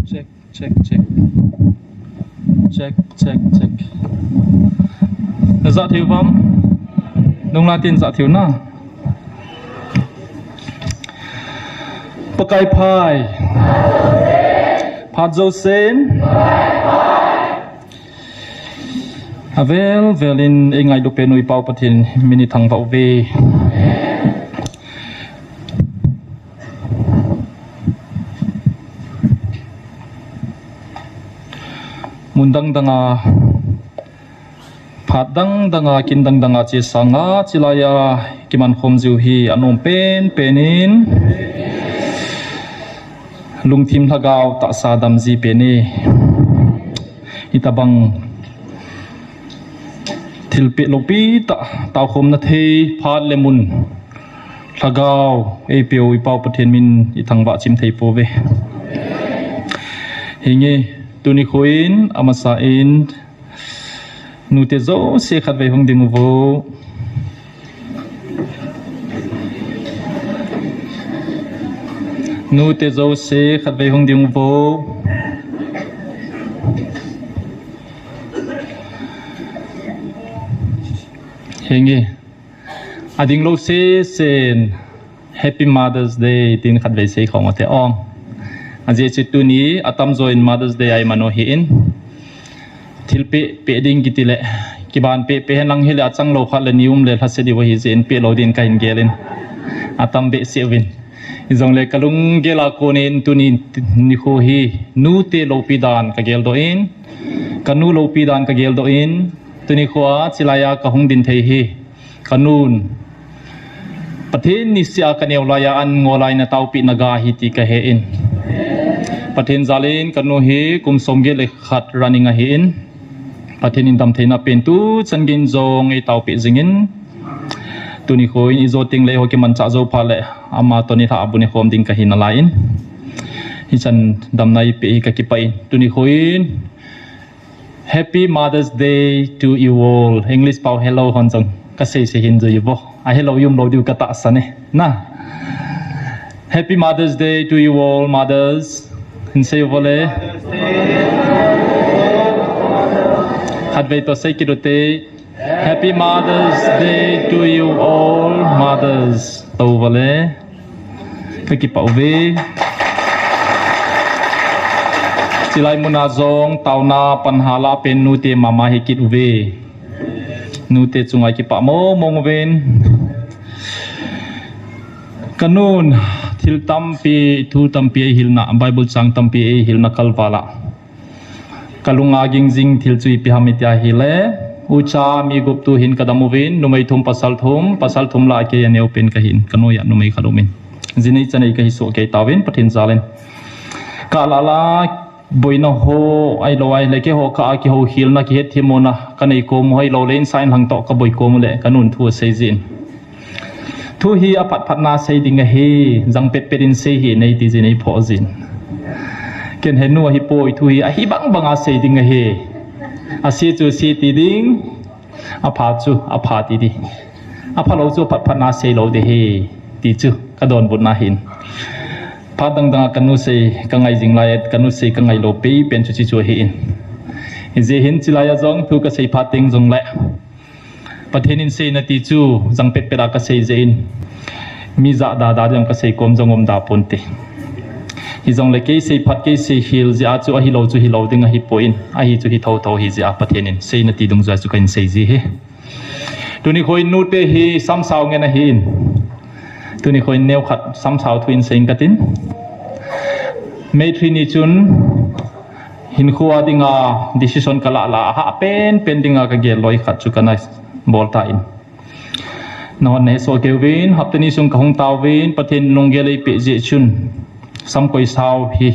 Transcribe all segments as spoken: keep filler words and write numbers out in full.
Check, check, check. Check, check, check. Na ja thei uvam? Nung la tin ja thei u na. Pakai phai. Phat jousen. Avel vel in ei ngailu pen u i Pau Pathen min i thangvah uve. Mun dang dang a, phat dang dang a, kin dang dang a, che sang a, chilai a kiman khom jiu hi anom pen pen in, lungthim lhagao tahsa dam ji pen e. Hitabang thilpeh loupi tah, taokhomna thei phat le mun, lhagao ei peh u i Pau Pathen min i thangvah chim thei pouve. Hinge, tuni kho in, amasa in, nute jouse khatvei hung ding uvo. Nute jouse khatvei hung ding uvo. Hinge. Ading lou sesen, Happy Mother's Day, tin khatvei sei khom u te ong. Ajeh chu tuni atamjo in Mother's Day a iman u ahin. Thilpeh, peh ding kiti le, kiban peh, peh hen lang hile achang lou khat le ni um le lhaset diu ahi jeh in peh lou din kahin gel in. Atam behseh uvin. Hijongle kalunggel a kon in tuni nikho hi nute loupi dan kagel doh in, kanu loupi dan kagel doh in, tuni kho a chilai a kahung din thei hi. Kanun, Pathen niseh a kaneo lai a an ngol lai na taopeh na ga hi ti kahe in. Pathen jal in kanu hi kum som get le khat running ahin. Pathen in damtheina pen tuchan gei in jong ei taopeh jing in. Tuni kho in i jo teng le ho kimanchah jou phat le ama toh nilhah a bu ne khom ding kahi nalai in. Hichan damna i peh hi kakipah in. Tuni kho in Happy Mother's Day to you all. English pao hello hon jong kasei sei hin jui uvo. A hello i um lou diu katahsan e. Na. Happy Mother's Day to you all, mothers. Hin sei uvo le. Khatvei toh sei kit u te. Happy Mother's Day to you all, mothers. Tou uvo le. Kakipah uve. Chilai mun a jong taona pan hala pen nute mama hi kit uve. Nute chunga kipah mong mong uvin. Kanun, thil tampi, thu tampi eihilna, Bible chang tampi eihilna kalval a. Kalunga ging jing thil chu ipi ham itia hile, ucha mi gup tu hin kadam uvin, numei thum pasal thum, pasal thum lah a kei aneo pen kahin, kanoi a numei khat umin. Jinei chanei kahi soh kei tauvin, Pathen jal in. Kalala, boina ho, ahilou ahile keiho kah a kihoukhel na, kihetthemmo na, kanei kom u ahilou le, insung lhang toh kaboi kom u le, kanun thu asei jin. Thu hi aphat phat na sei ding ahi, jang pet pet in sei hih in eiti jin eiphoh jin. Ken henu ahipoi thu hi ahi bang bang a sei ding ahi. Ase chu ase ti ding, apha chu apha ti ding. Aphalou chu aphat phat na sei lou ding ahi, ti chu kadonbutna ahin. Phat dang dang a kanu sei kangai jing lai, kanu sei kangai lou pen chu chuche chu ahin. Hijeh hin chilai a jong thu kasei phat teng jongle. Pathen in seina ti chu jang pet pet a kasei jeh in, mi jah da da ding kasei kom jong um da ponte. Hijongle kei sei phat kei sei khel jeh a chu ahilou chu hilou ding ahipoi, ahi chu hi thotho ahi jeh a Pathen in seina ti dungjuia chu kahin sei ji ahi. Tuni kho in nute hi samsao ngen ahin. Tuni kho in neokhat samsao thu in sei ing katin. May three ni chun hinkho a dinga decision kalah lah a hah pen pen dinga kagel loi khat chu kana bol tan. Nanghon nahesoh kei uvin, hapta ni sung kahung tauvin, Pathen in lunggel eipeh jeh chun, samkoi sao hi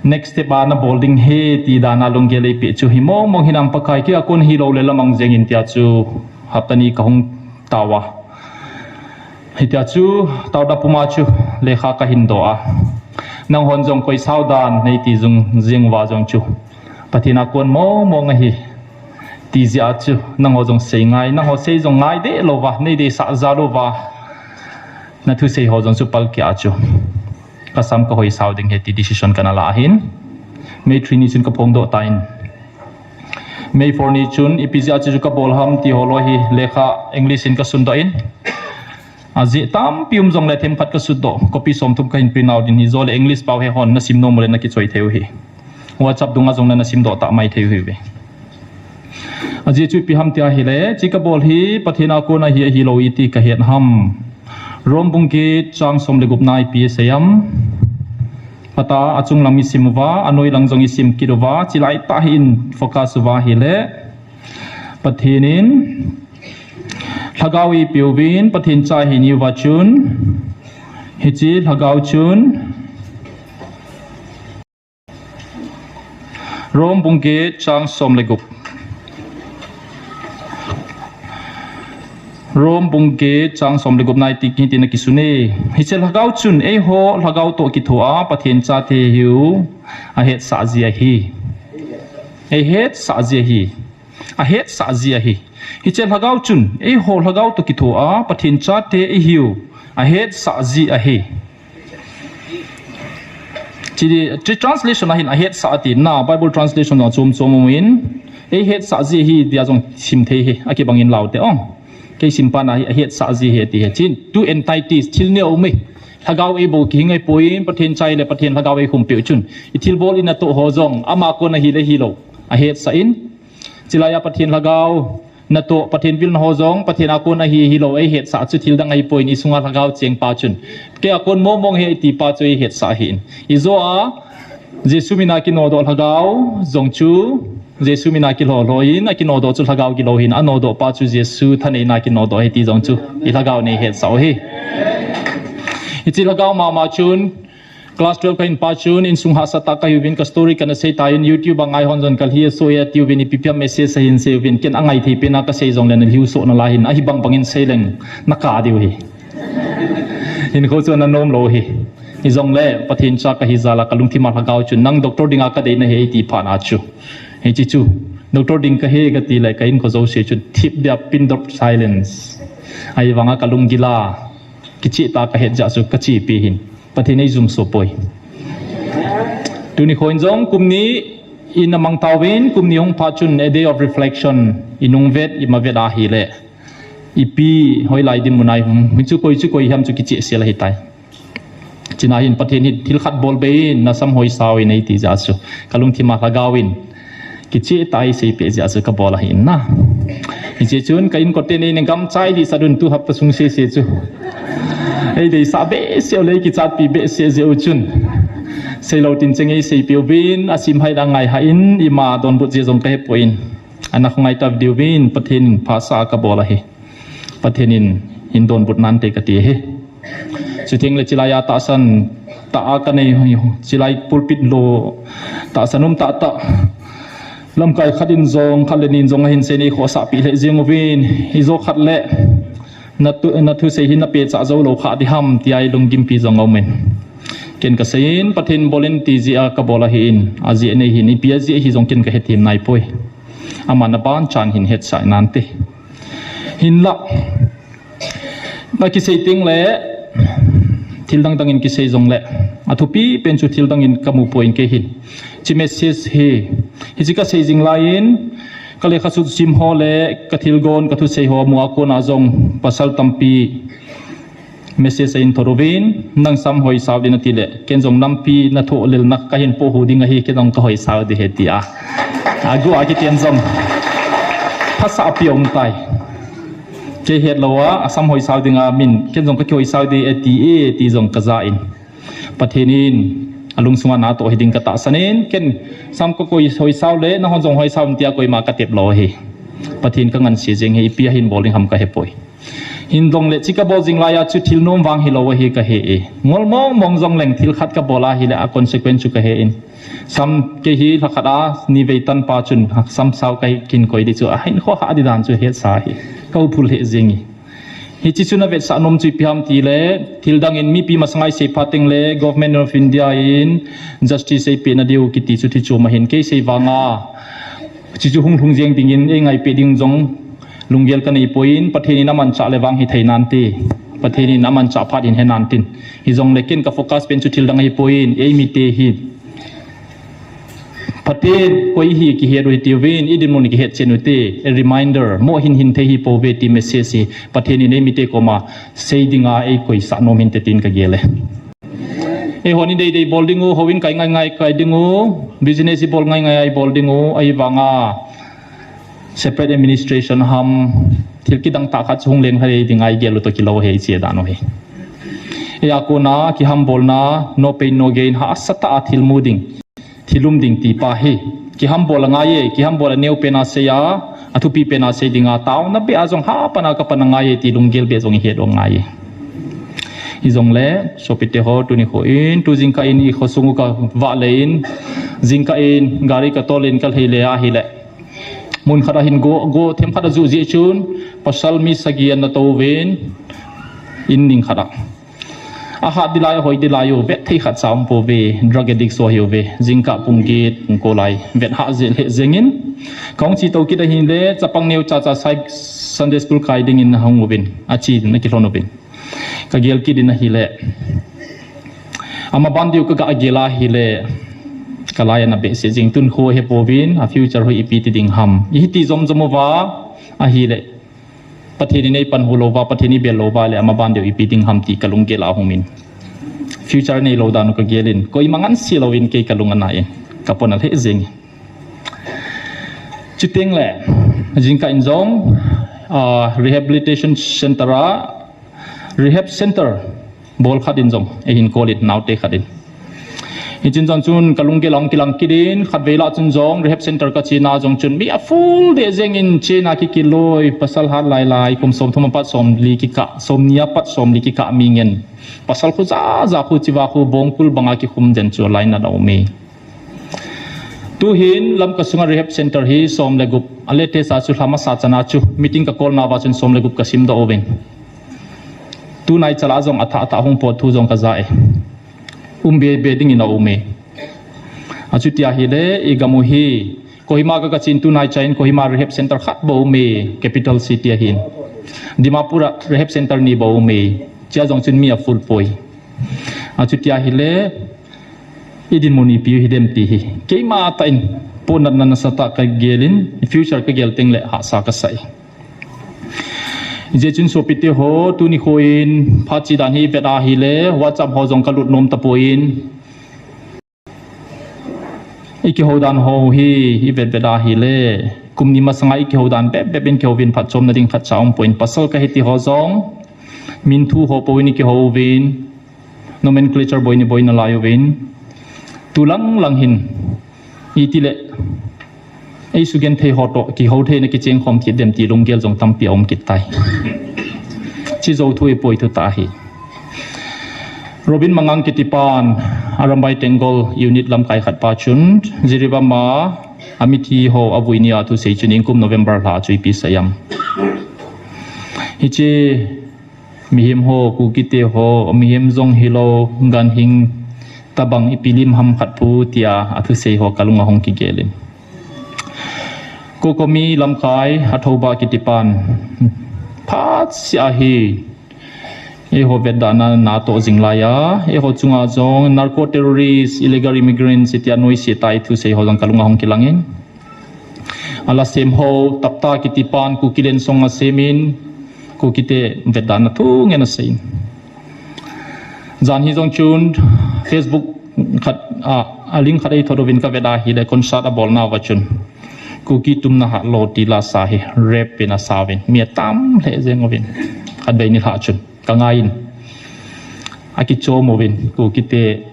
next step a nabol ding ahi ti dan a lunggel eipeh chu hi mong mong hinam, Pakai, kei a kon hilou le lamang jeng in tia chu hapta ni kahung tao a. Hitia chu taona puma chu lekha kahin doh a. Nanghon jong koi sao dan neiti jing jing uva jong chu Pathen a kon mong mong ahi ti jeh a chu nangho jong sei ngai, nangho sei jong ngai deh louva, nei deisah jal uva, nathusei ho jong chu palkeh a chu kasam kahoi sao ding ahi ti decision kana la ahin. May three ni chun kaphongdoh tan. May four ni chun ipi jeh a chu kabol ham ti ho loi hi lekha English in kasundoh in. Ajeh tampi um jongle themkhat kasutdoh. Copy somthum kahin print out in, hijongle English pao hi hon nasim nom uleh nakichoi thei u ahi. WhatsApp dunga jong nasimdoh tah mai thei u ahiuve. Ajeh chu ipi ham ti ahile, hiche kabol hi Pathen a kona hi ahilou iti kahet ham. Rome bung get chang som le gup na ipi asei ham. Phat a achung lang isim uva, anoi lang jong isim kit uva, chulai tah hi in focus uva ahile, Pathen in lhagao eipeuvin, Pathen cha ihi uva chun, hiche lhagao chun, Rome bung get chang som le gup. Rome bung get chang som le gup na iti, iti na kisun e. Hiche lhagao chun eiho lhagao toh kithoa Pathen chate ihiu ahetsah ji ahi. Ahetsah ji ahi. Ahetsah ji ahi. Hiche lhagao chun eiho lhagao toh kithoa Pathen chate ihiu ahetsah ji ahi. Hiche, hiche translation a hin ahetsah ati na, Bible translation a chom chom um in, eihetsah ji ahi tia jong sim thei ahi, akibang in Lao te ong. Kei sim pa na hi ahetsah ji ahi ati ahi. Hiche, two entities, thil ni aum e. Lhagao eibou kihing ahipoi, Pathen cha le Pathen lhagao eikhum peh u chun, ithilbol inatoh ho jong ama kona ahile ahilou ahetsah in. Chulai a Pathen lhagao natoh, Pathen vilna ho jong Pathen a kona ahi ahilou eihetsah chu thil dang ahipoi, isunga lhagao cheng pa chun. Kei a kon mong mong ahi iti pa chu eihetsah ahi in. Ijo a Jesu mina kinodoh lhagao jong chu, Jesu mina kilho lho in, akinodoh chu lhagao gilou ahin, anodoh pa chu Jesu thaneina kinodoh ahi ti jong chu ilhagao in eihetsah u ahi. Hiche lhagao mama chun, class twelve kahin pa chun, insung hahsa tah kahiuvin, ka story kana sei tan, YouTube a ngai hon jong kalhi aso e atiuvin, ipi pi a message ahin seiuvin, ken angai thei pen a kasei jongle nalhiu soh nalai in, ahibang bang in sei leng nakah diu ahi. Hinkho chu ana nom lou ahi. Hijongle Pathen cha kahi jal a kalungthim a lhagao chun, nang doctor dinga kadei nahi eiti phat na chu, hiche chu doctor ding kahi kati le, ka insung jouse chun thip dia pin drop silence. Ahivanga kalung gil a, kicheh tah a kahet jeh chu kachepi ahin, Pathen in eijumso poi. Tuni nikho in jong kum ni in amang tauvin, kum ni hung phat chun a day of reflection, inung vet, ima vet ahile, ipi hoilai dinmun a ihung, hichu koi chu koi ham chu kicheh sel ahitai. Chuna hin Pathen hin thil khat bol bei in, nasam hoi sao in eiti jeh chu, kalungthim a lhagao in kicheh tah a eiseipeh jeh chu kabol ahi in na. Hiche chun ka inkote nei neng gam chai di sadun tu hapta sung sese chu eideisah behseh u le eikichatpi behseh jeh u chun, seilou tin cheng eiseipeh uvin, asim hai dang ngai hah in, ima donbut jeh jong kahepoi in, ana khongai tah diuvin Pathen in phasah a kabol ahi. Pathen in hin donbut nante kati ahi. Chuteng le chulai a tahsan tah a kanei, chulai pulpit lo tahsan um tah tah, lamkai khat in jong, khat le ni in jong ahin sei nei khohsahpi lheh jeng uvin, ijo khat le natu, nathusei hi napechat jou lou kha diham tia ilunggimpi jong aumin. Ken kasei in, Pathen bol in ti jeh a kabol ahi in, ajeh nei hin, ipi ajeh hi jong ken kahethem naipoi. Aman aban chan hin hetsah nante. Hinlah, nakisei teng le, thil dang dang in kisei jongle, athupi pen chu thil dang in kamu poi in kei hin. Hiche message hi, hiche kasei jing lai in, kalekha sut sim ho le, kathilgon, kathusei ho mu a kona jong pasal tampi message ahin thot uvin, nang sam hoi sao ding ati le, ken jong nampi nathoh lelna kahin pohhu ding ahi, ken jong kahoi sao ding ahi tia, agu a kiten jong phasah pi um tai. Kei hetlou a, asam hoi sao dinga min, ken jong kakihoi sao ding ati e, ti jong kaja in, Pathen in alungsunga natoh hiding katahsan in, ken sam kakoi hoi sao le, nahon jong hoi sao in tia koima katep lou ahi. Pathen kangansea jeng ahi, ipi ahin bol ding ham kahepoi. Hinjongle hiche kabol jing lai a chu thil nom vang hilou ahi kahe e. Ngol mong mong jongleng thil khat kabol ahile a consequence chu kahe in. Sam kei hi lhakhat a nivei tan pa chun sam sao kahin koi di chu ahin khoh hah di dan chu hetsa ahi. Kahuphul lheh jeng e. Hiche chu navetsah nom chu ipi ham tile, thil dang in mipi masanga isei phat teng le Government of India in justice eipeh nadiu kiti chu thi chom ahin, kei sei vanga hiche chu hung lhung jeng dingin eingaipeh ding jong lunggel kaneipoi in, Pathen in amanchah le vang hithei nante. Pathen in amanchah phat in he nan tin. Hijongle ken ka focus pen chu thil dang ahipoi, eimite hi Pathen koi hi kihet u hitiuvin, i dinmun kihet chen u hite, a reminder, mo hin hin thei hi pouve ti message hi Pathen in eimite koma sei dinga eikoisah nom hinte tin ka gel e. Eihon i deidei bol ding u, houin kai ngai ngai kai ding u, business i bol ngai ngai a i bol ding u, ahivanga separate administration ham, thil kidang tah khat chu hung leng lha ding a i gel u toh kilou ahi, i che dan u hi. Eia kona kihambolna, no pain no gain, hahsa tah a thil mu ding, thil um ding ti pa hi. Kihambol angai e, kihambol aneo pen a sei a, athupi pen a sei dinga, taona beh a jong hapan a ka pan angai e ti lunggel beh jong i het u angai e. Hijongle, sopite ho, tuni kho in, tu jingkah in i khosung u ka vahle in, jingkah in gari ka tol in ka lhei le ahile, mun khat a hin go, go themkhat a juh jeh chun, pasal mi sagi ana touvin, in ning khat a. Ahat ding lai, ahoi ding lai u, vet thei khat cha um pouve, drug addict so ahiuve, jingkah pung get, pung ko lai, vet hah jeh lheh jengin, kahung che tou kit ahile, chapang neocha cha sai Sunday school kai dingin ahung uvin, ache din akilhon uvin. Ka gel kit in ahile, amaban diu ka ga gel ahile, ka lai ana behseh jing, tun kho hepouvin, a future hi ipi ti ding ham. I hiti jom jom uva ahile, Pathen in eipanhu louva, Pathen in eibel louva le, amaban diu ipi ding ham ti ka lunggel a hung in. Future neilou dan u ka gel in, koima ngansi louvin kei ka lung ana in, ka pon alheh jeng. Chutengle, jingkah in jong, ah, rehabilitation center a, rehab center bol khat in jong eihin call in, naote khat in. Hichun jong chun ka lunggel a hung kilang kit in, khatvei lah chun jong rehab center ka chena jong chun mi a full deh jengin, chena kikiloi, pasal hat lai lai, kum somthum apat somli kikah, somni apat somli kikah mi ngen, pasal khu jaja khu, chiva khu, bongkul banga kikhum den chu alainat a um e. Tuhin Lamka sunga rehab center hi som le gup, a latest a chu lha masa chana chu meeting ka call nauva chun som le gup ka simdoh uvin. Tunai chala jong athah athah hung pot thu jong ka ja e. Um be be dingin aum e. Achuti ahile, i gam u hi, Kohima ka, ka chen tunai chan Kohima rehab center khat bou um e, capital city a hin. Dimapur a rehab center ni bou um e. Chea jong chun mi a full poi. Achuti ahile, i dinmun ipi u hidem ti hi, keima tah in pohnatna nasatah ka gel in, future ka gel tengle hahsa ka sa e. Hijeh chun sopite ho, tuni kho in phat che dan hi i vet ahile, WhatsApp ho jong ka lut nom tapon, i kihou dan ho hi i vet vet ahile, kum ni masanga i kihou dan bep bep in kihou vin, phatchomna ding khatcha umpon, pasal kahi ti ho jong min thu ho pouvin i kihou vin, nomenclature boi ni boi nalai uvin. Tu lang lang hin, itile, ei sugenthei ho toh kihou theina kicheng khom kit dem ti lunggel jong tampi aum kit tai. Chi jou thu i poi thu tah ahi. Robin Mangang kitipan, Arambai Tenggol unit lamkai khat pa chun, Jiribam a, amithi ho avui nia thusei chun, nikum November lha chu ipi sei am. Hiche mihem ho, Kukite ho, mihem jong hilou, ganhing tabang ipi lim ham khat pu tia athusei ho ka lung ahung kigel in. Kokomi lamkai, Athouba kitipan, phat sia hi, eiho vetdana natoh jing laiya, eiho chunga jong narco terrorist, illegal immigrants itia noise tai thusei ho jong ka lung ahung kilang in. Ala sem ho, Tapta kitipan, Kukiland song a sem in, Kukite vetdana thu ngen asei in. Jan hi jong chun Facebook khat a, a link khat ei thot uvin ka vet ahile, concert abol nauva chun, Kuki tumna hatlou ti la sa hi rap in asa uvin, mi atam lheh jeng uvin. Khatvei ni lha chun ka ngai in, akichom uvin, Kukite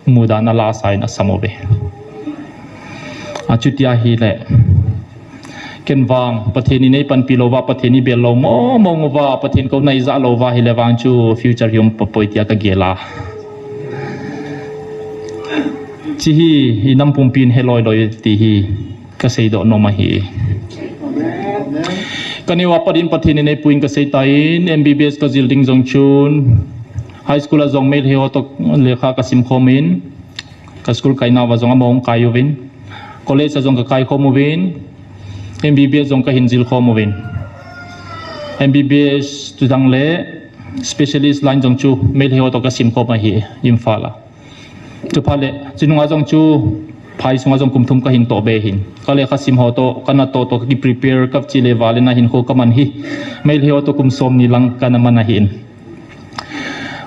mudan a la sa in asam uve. Achuti ahile, ken vang Pathen in eipanpi louva, Pathen in eibel lou mong mong uva, Pathen kouna eija louva ahile vang chu future hi um papoi tia ka gel a. Chi hi i nam pumpin he loi loi ti hi ka seidoh nom ahi. Ka neo a pat in Pathen in eipuiyin ka seitan, M B B S ka jil ding jong chun, high school a jong Meitei ho toh lekha ka sim khom in, ka school kai nauva jong amahon kai uvin, college a jong ka kai khom uvin, M B B S jong ka hin jil khom uvin. M B B S chu dang le specialist line jong chu Meitei ho toh kasim khom ahi Imphal a. Chuphat le, chununga jong chu phai sunga jong kum thum kahin toh be hin. Ka lekha sim ho toh, kana toh toh kakiprepare, kachi le vale na hinkho kaman hi. Meitei ho toh kum som ni lang kana man ahin.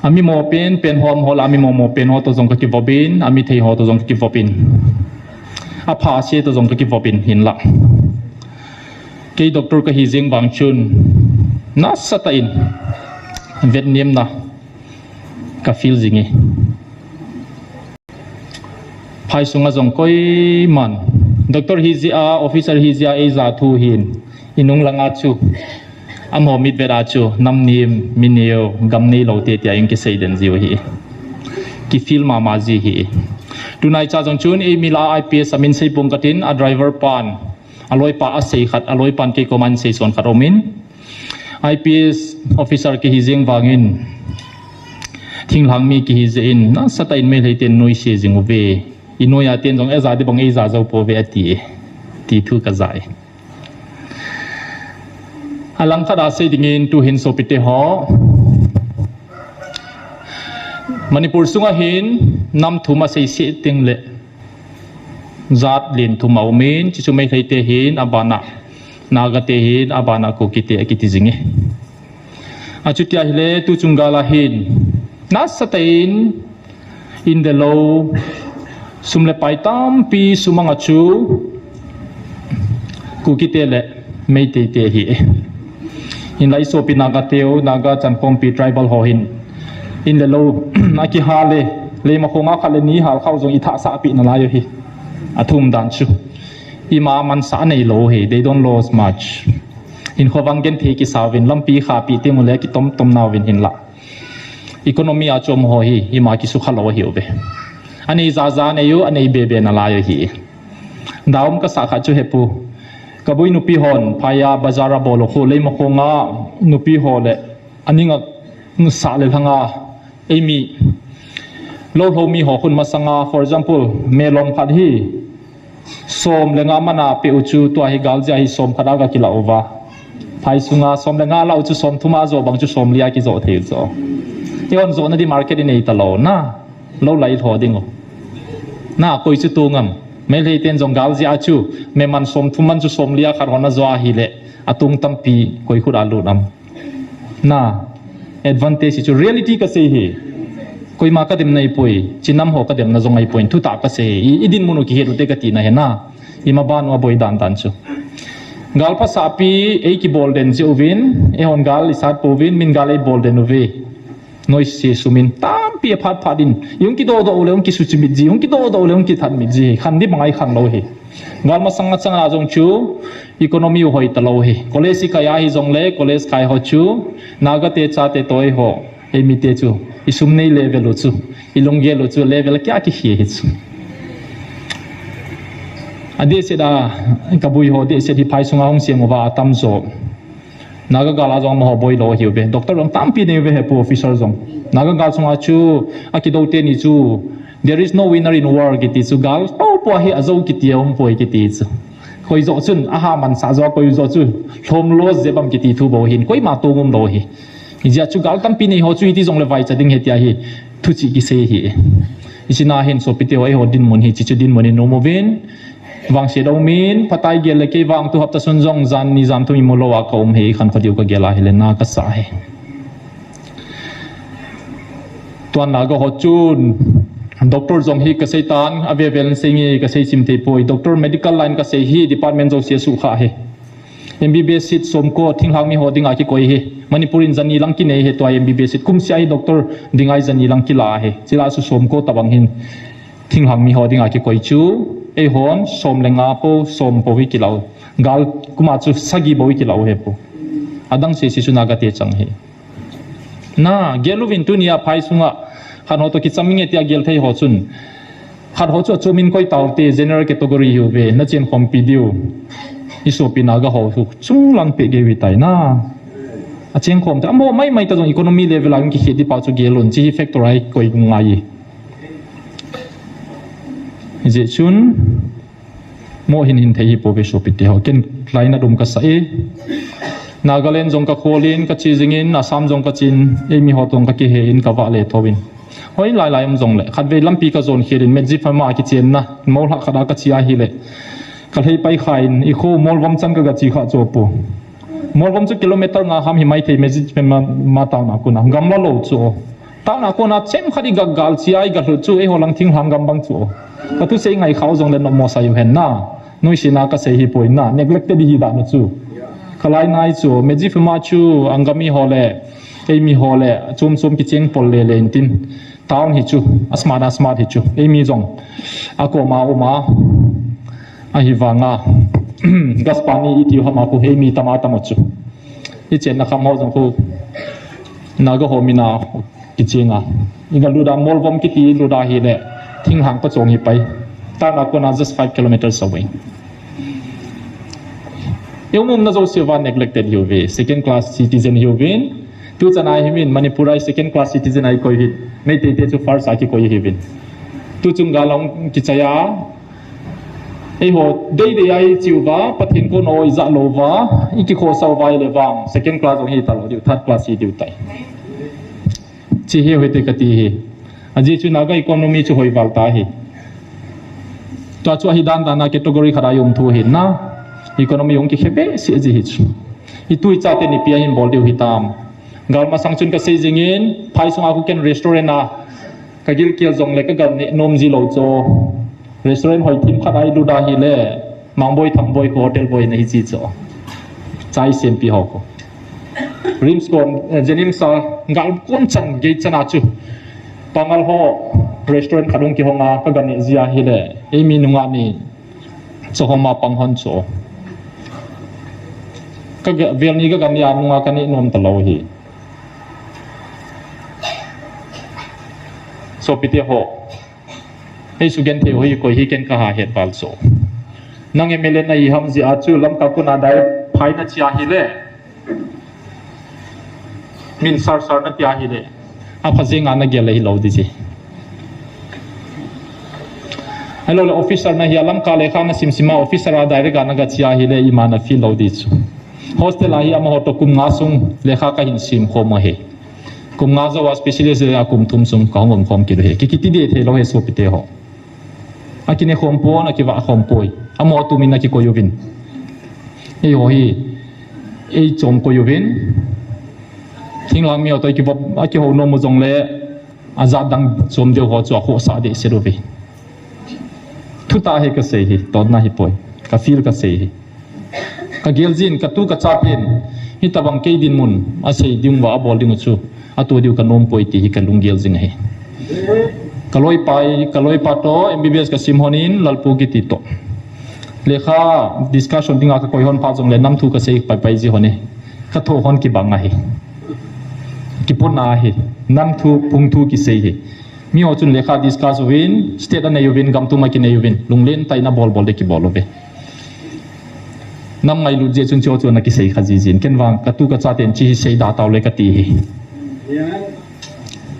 Ami mo pen, pen ho, mo la ami mo mo pen ho toh jong kakivop in, ami thei ho toh jong kakivop in. Apha se toh jong kakivop in hinla. Kei doctor kahi jeng vang chun, nasatah in, vetnem na, ka feel jing e. Phai sunga jong koiman, doctor hi jeh a, officer hi jeh a, eija thu hin, inung langa chu, amaho mitvet a chu, nam nem, mi neo, gam neilou te tia in kisei den jiu hi. Ki feel mama ji hi. Tunai cha jong chun, eimi la I P S a min sei pong katin, a driver pan, a loipa a sei khat, a loipan kei koman sei son khat omin. I P S officer kihi jeng vangin, thinglhang mi kihi jeh in, nasatah in Meitei ten noise jing uve. I noi a ten jong eija di bang eija jou pouve ati e. Ti thu kaja e. Alangkhat a sei dingin tuhin sopite ho. Manipur sunga hin nam thum a sei se teng le. Jat len thum a umin, chuchu Meitei te hin, abana Naga te hin, abana Kuki te akiti jing e. Achutia hile, tuchung gal a hin, nasatah in, in le lou, sum le pai tampi sumang a chu, Kuki te le Meitei te hi. Hinla i sopi Naga teu, Naga chankhompi tribal ho hin, in le lou, akiha le, leima khonga khat le ni hal khau jong i thasah pi nalai u hi. Athum dan chu. Ima mansah neilou hi, they don't lose much. Hinkho vang genthei kisa uvin, lampi khapi teng u le kitom tom nauvin hinla. Economy a chom ho hi, ima kisukha lou hi uve. Anei jaja nei u, anei bebe nalai u hi. Daum kasah khat chu hepu. Kabui nupi hon, phai a bazar a bol u khu, leima khonga nupi ho le, aning a sah le lhanga, eimi, lou lhou mi ho khun masanga, for example, melom khat hi, som le nga mana pe u chu, tua hi gal jeh a hi som khat a ga kila uva. Phai sunga som le nga la u chu som thum a jo bang chu som li a kijo thei u chu. Eihon jona di market i nei talou na. Lou lai lho ding u. Na koi chu tu ngam. Meitei ten jong gal jeh a chu, me man som thum man chu som li a khat hon a jo a hile, atung tampi koi khut a lut am. Na, advantage chu reality kasei hi. Koima kadem na ipoi, chinam ho kadem na jong ahipoi, thutah kasei hi. I, i dinmun u kihet u te kati na hi na. Ima ban u aboi dan dan chu. Gal phasah pi, ei kibol den jeh uvin, eihon gal i sat pouvin, min gal ei bol den uve. Noise sumin tampi aphat phat in, i hung kidodoh u le hung kisuchimit ji, hung kidodoh u le hung kithat mit ji, khan di bang a i khan lou hi. Gal masang a chang a jong chu, economy u hoi talou hi. College i kai a hijongle, college kai ho chu, Naga te chate toh eiho, eimi te chu, i sum nei level u chu, i lunggel u chu, level kia kikhel hi chu. Adehset a, kabui ho, dehset hi phai sunga hung sem uva atam jo. Naga gal a jong amaho boi lou ahiuve. Doctor jong tampi nei uve hepu officer jong. Naga gal sunga chu, akidou teni chu, there is no winner in war kiti chu, gal popo hi ajou kiti a um poi kiti chu. Koi jo chun, aha mansah jo, koi jo chu, lhom lo jep am kiti thu bou hin, koima tong um lou hi. Hijeh a chu gal tampi nei ho chu iti jongle vaicha ding ahi tia hi, thuchih kisei hi. Hiche na hin sopite ho, eiho dinmun hi, hiche chu dinmun in um uvin, vangset a um in, phatai gel le kei vang tu hapta sun jong jan ni jan thum imu lou a ka um hi, khankho diu ka gel a hile na kasa hi. Tuan Naga ho chun, doctor jong hi kasei tan, ave vel in sei nge kasei chim thei poi. Doctor medical line kasei hi, department jouse asukha hi. M B B S seat somko thinglhang mi ho dinga kikoi hi. Manipur in jani lang kinei hi tua M B B S seat. Kumsea hi doctor dinga hi jani lang kila hi. Chule chu somko tabang hin thinglhang mi ho dinga kikoi chu. Eihon som le nga po, som po hi kilau. Gal kuma chu sagi bou hi kilau hepu. Adang sese chu Naga te chang hi. Na, gel uvin tunia phai sunga, khat ho toh kicham inge tia gel thei ho chun. Khat ho chu achom in koi taute, general category hiuve, na chenkhompi diu. I sopi Naga ho chu chunglang peh gei uve tai na. Achengkhom te, amaho mai mai ta jong economy level a kikhel di pa chu gel un, hiche hi factor a koi ngai. Hijeh chun, mo hin hin thei hi pouve sopite ho, ken lainat um kasa e. Nagaland jong ka kholin, ka che jingin, Assam jong ka chen, eimi ho toh ka kihe in, ka vale thouvin. Hoi lai lai um jongle, khatvei lampi ka jon khelin, Medziphema a kichenna, mol ha khat a ka che ahile. Ka lhei pai khan, i kho Molvom chan ka ga che kha chu pu. Molvom chu kilometer nga ham hi mai thei, Medziphema town a kona, gamla lou chu. Town a kona chemkhat i ga gal che a i ga lhut chu, eiho lang thinglhang gam bang chu. Ka thusei ngai khau jongle nommo sa u hen na. Nuisat na ka sei hi poi na, neglected hi dan chu. Ka lai nai chu, Medziphema chu Angami ho le, eimi ho le, chom chom kicheng pol le le intin. Town hi chu, a smart, a smart hi chu. Eimi jong, a koma uma, ahivanga. Gaspani i tiu hama khu, eimi tama tama chu. I chenna kham ho jong khu, Naga ho mina kichenga. I ga lut a Molvom kiti lut a hile, thinglhang pa chong hi pai. Town a kona just five kilometers away. I um umna jouse va neglected hi uve, second class citizen hi uvin. Tu chan a hi min, Manipur a second class citizen a i koi hi. Meitei te chu first a kikoi hi uvin. Tu chung ga long kichai a, eiho, dei dei a i che uva, Pathen kona i ja lou uva, i kikhosa uva i le vang, second class jong hi ta lou diu, third class hi diu tai. Che hi hoi te ka ti hi. Ajeh chu Naga economy chu hoi val ta hi. Tua chu ahi dan dan a category khat a i um thu hi na. Economy hung kikhe behseh ji hi chu. I tu i cha te ni pia hin bol diu hi tam. Gal masang chun ka sei jingin, phai sunga khu ken restaurant a. Ka gilkel jongle ka gan neh nom ji lou chu. Restaurant hoi thim khat a i lut a hile, Mangboi Thangboi hotel boi na hi ji chu. Chai sempi ho khu. RIMS kon, eh, JNIMS a gal kon chan gei chan a chu. Pangal ho restaurant khat hung kihong a ka gan neh ji a hile. Eimi nunga ni chu homa pang hon chu. Ka ga, vel ni ka gan neh a nunga ka neh nom ta lou hi. Sopite ho. Hei sugen thei hoi koi hi ken ka ha het val so. Nang M L A na hi ham ji a chu Lamka kona dai phai na che a hile. Min sar sar na ti a hile. A pha jeng a na gel hi lou di ji. Hello le officer na hi a Lamka lekha na sim sim a officer a direct a na ga che a hile ima na feel lou di chu. Hostel a hi amaho toh kum nga sung lekha ka hin sim khom ahi. Kum nga jou a specialist a kum thum sung ka hung um khom kit u hi. Ki kiti di thei lou hi sopite ho. A kine khom pon, a kivah khom poi. Amaho tumin a kikoi uvin. Eiho hi, ei chom koi uvin. Thinglhang mi ho toh a kivop, a kihou nom u jongle, a jat dang chom deu ho chu a khohsah dehset uve. Thutah hi ka sei hi, totna hi poi. Ka feel ka sei hi. Ka gel jin, ka tu ka cha ten, hitabang kei dinmun, a sei ding uva, a bol ding u chu, a tu diu ka nom poi ti hi ka lunggel jing ahi. Ka loipa, ka loipa toh, M B B S ka sim hon in, Lalpu kiti toh. Lekha discussion dinga ka koi hon phat jongle nam thu ka sei pai pai ji hon e. Ka tho hon kibang ahi. Kipuna ahi. Nam thu, phung thu kisei hi. Mi ho chun lekha discuss uvin, state a nei uvin, gam tum a kinei uvin, lunglen tah in a bol bol de kibol uve. Nam ngailut jeh chun chu chu na kisei kha jijin. Ken vang, ka tu ka cha ten chi hi sei da tau le ka ti hi.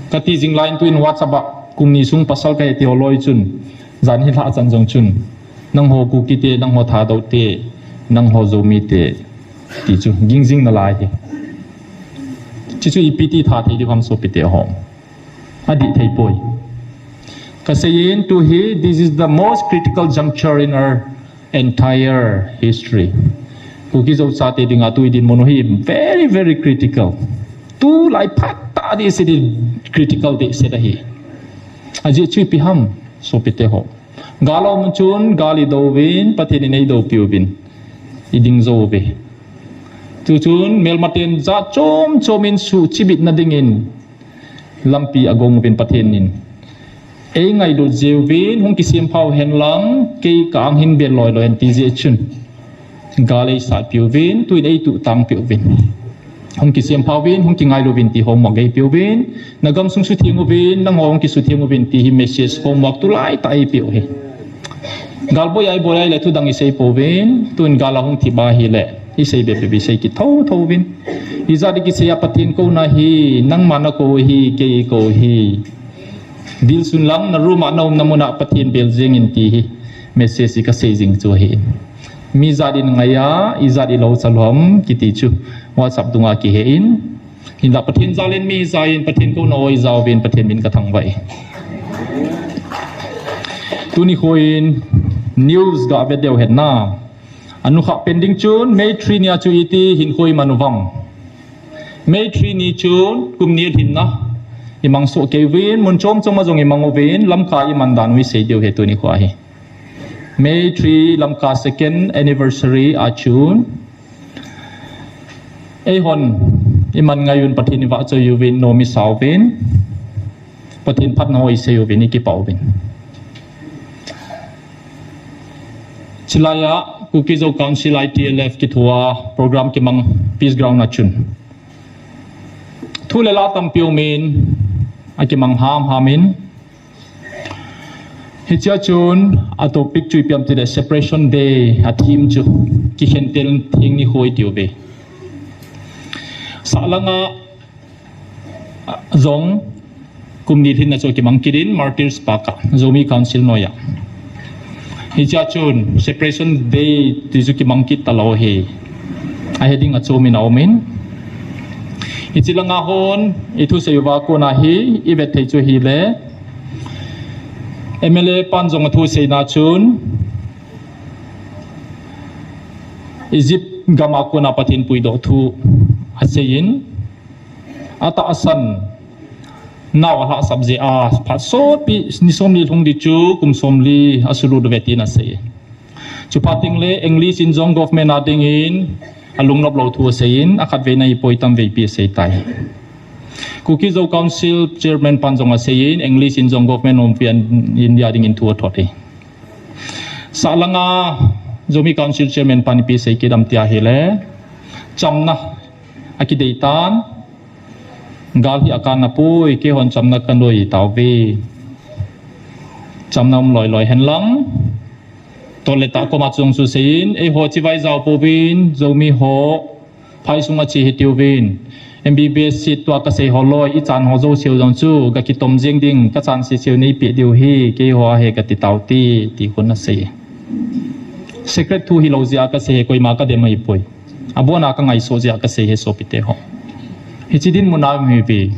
Ka ti jing lai in tu in WhatsApp a, kum ni sung pasal ka he ti ho loi chun, jan hi lha chan jong chun, nangho Kuki te, nangho Thadou te, nangho Zomi te, ti chu, ging jing na lai hi. Chi chu ipi ti tha thei di ham sopite ho. A dih thei poi. Ka sei in tu hi, this is the most critical juncture in our entire history. Kuki Zo chate dinga tu i dinmun u hi very, very critical. Tu lai phat tah dehset hi critical dehset ahi. A jeh chu ipi ham, sopite ho. Gal a um chun, gal i do uvin, Pathen in ei dopi uvin. I ding jou uve. Tuchun, melmaten jat chom chom in suhchibit na dingin, lampi a gong uvin Pathen in. Ei ngailut jeh uvin, hung kisem phau hen lang, kei ka ang hin bel loi loi hen ti jeh chun. Gal ei sat piu vin, tuin ei tuh tang piu vin. Hung kisem phau vin, hung kingailu vin ti homework ei piu vin. Na gamsung sutheng uvin, nangho hung kisutheng uvin ti hi message homework tulai tah ei piu hi. Gal boi ai boi ai le thudang i sei pou vin, tun gal a hung thip ahi le, i sei bep bep i sei kitho tho vin. I jat i kisei a Pathen kouna hi, nangma na kou hi, kei kou hi. Bil sun lang na room a na umna mun a Pathen bel jeng in ti hi. Message i ka sei jing chu hi. Mi jat in ngai a, ijat ilou chalhom kiti chu WhatsApp dunga kihe in. Hinla Pathen jal in mi ijat in, Pathen kouna ho ijat uvin, Pathen min kathangvah e. Tuni khoin news gave diu hen na. Anukha pending chun May three nia chu iti hinkho iman uvem. May three ni chun kum ni lhinna imang soh kei uvin, mun chom chom a jong imang uvin, Lamka iman dan u isei diu ahi tuni khoa hi. May three, Lamka second anniversary a chun eihon iman ngai un, Pathen ivahchoi uvin, nom isa uvin, Pathen phatna ho isei uvin, ikipah uvin. Chulai a Kuki Zo Council I T L F kithua program kimang Peace Ground a chun thu le la tampi umin, akimang hamham in. Hichea chun a topic chu ipi ham tile Separation Day a theme chu kikhentel theng nikho iti uve. Sahlanga jong kum ni lhinna chu kimang kit in Martyrs Park a, Zomi Council noiya. Hichea chun Separation Day ti chu kimang kit talou ahi. A heading a chom in aumin. Hiche langa hon ithusei uva kona hi ivet thei chu ahile, M L A pan jong athuseina chun Egypt gam a kona Pathen puidoh thu asei in, atahsan nau alhahsap jeh a phat sotpi ni somli lhung ding chu kum somli asulut uve tin asei. Chuphat teng le English in jong government a dingin alungnop lou thu asei in, akhatvei na hipoi, tamveipi asei tai. Kuki Zo Council Chairman pan jong asei in, English in jong government umpi an India dingin thu athot e. Sahlanga Zomi Council Chairman pan ipi asei kit ham tia ahile, chamna akidei tan, gal hi akanna poi, keihon chamna kanoi tauve. Chamna um loi loi hen lang, tol le tah koma chung chu sei in, eiho chibai jao pouvin, Zomi ho phai sunga che hitiuvin, M B B S seat tua kasei ho loi, ichan ho jouseu jong chu gakitom jeng ding, kachan seseu neipeh diu ahi, keiho a hi kati taute, ti khun asei. Secret thu hilou jeh a kasei ahi, koima kadem ahipoi. Abona kangaisot jeh a kasei ahi sopite ho. Hiche dinmun a um ahiuve.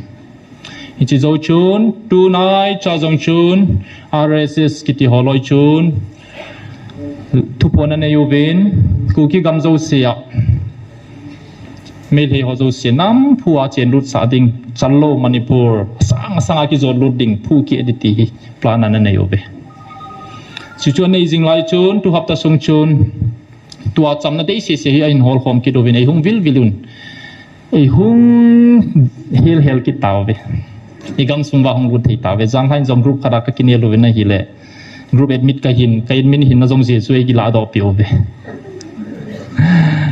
Hiche jou chun, tunai cha jong chun, R S S kiti ho loi chun thuphon anei uvin, Kuki gam jouse a Meitei ho jouse namphu a chenlut sah ding, chan lou Manipur asang asang a kijotlut ding, phu keh ding ti hi plan ananei uve. Chuchu anei jing lai chun, tu hapta sung chun, tua chamna deisese hi ahin holkhom kit uvin, eihung vilvil un, eihung helhel kit tauve. Igamsung uva hung lut thei tauve. Janlhah in jong group khat a kakinel uvin ahile, group admin kahin, ka admin hinna jong jeh chu eikiladoh peh uve.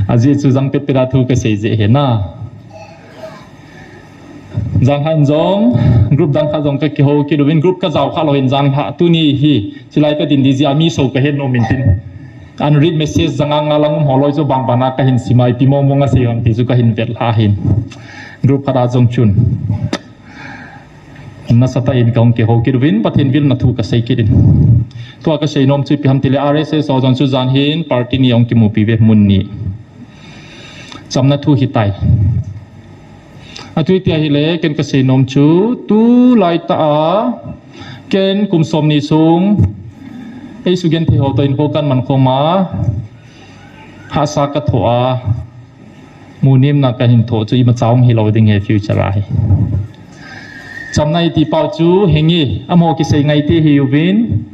Ajeh chu jang petpet a thu kasei jeh ahi na. Janlhah in jong group dang khat jong kakihou kit uvin, group kajao kha lou in, janlhah tuni hi chulai kadin ding jeh a mi so kahet nom in tin, unread message janga nga lang um ho loi chu banban a kahin sim a, ipi mong mong asei ham ti chu kahin vetlhah in, group khat a jong chun nasatah in kahung kihou kit uvin, Pathen vilna thu kasei kit in. Tua kasei nom chu ipi ham tile, R S S ho jong chu jan hin party ni ahung kimupi uve, mun ni. Chamna thu hitai. Atu iti ahile, ken kasei nom chu, tulaitah a ken kum somni sung eisugenthei ho toh hinkho kahin man khom a, hahsa kathoh a, munemna kahin thoh chu imacha hung hilou ding ahi future a hi. Chamna iti pau chu hinge, amaho kisei ngaite ahiuvin,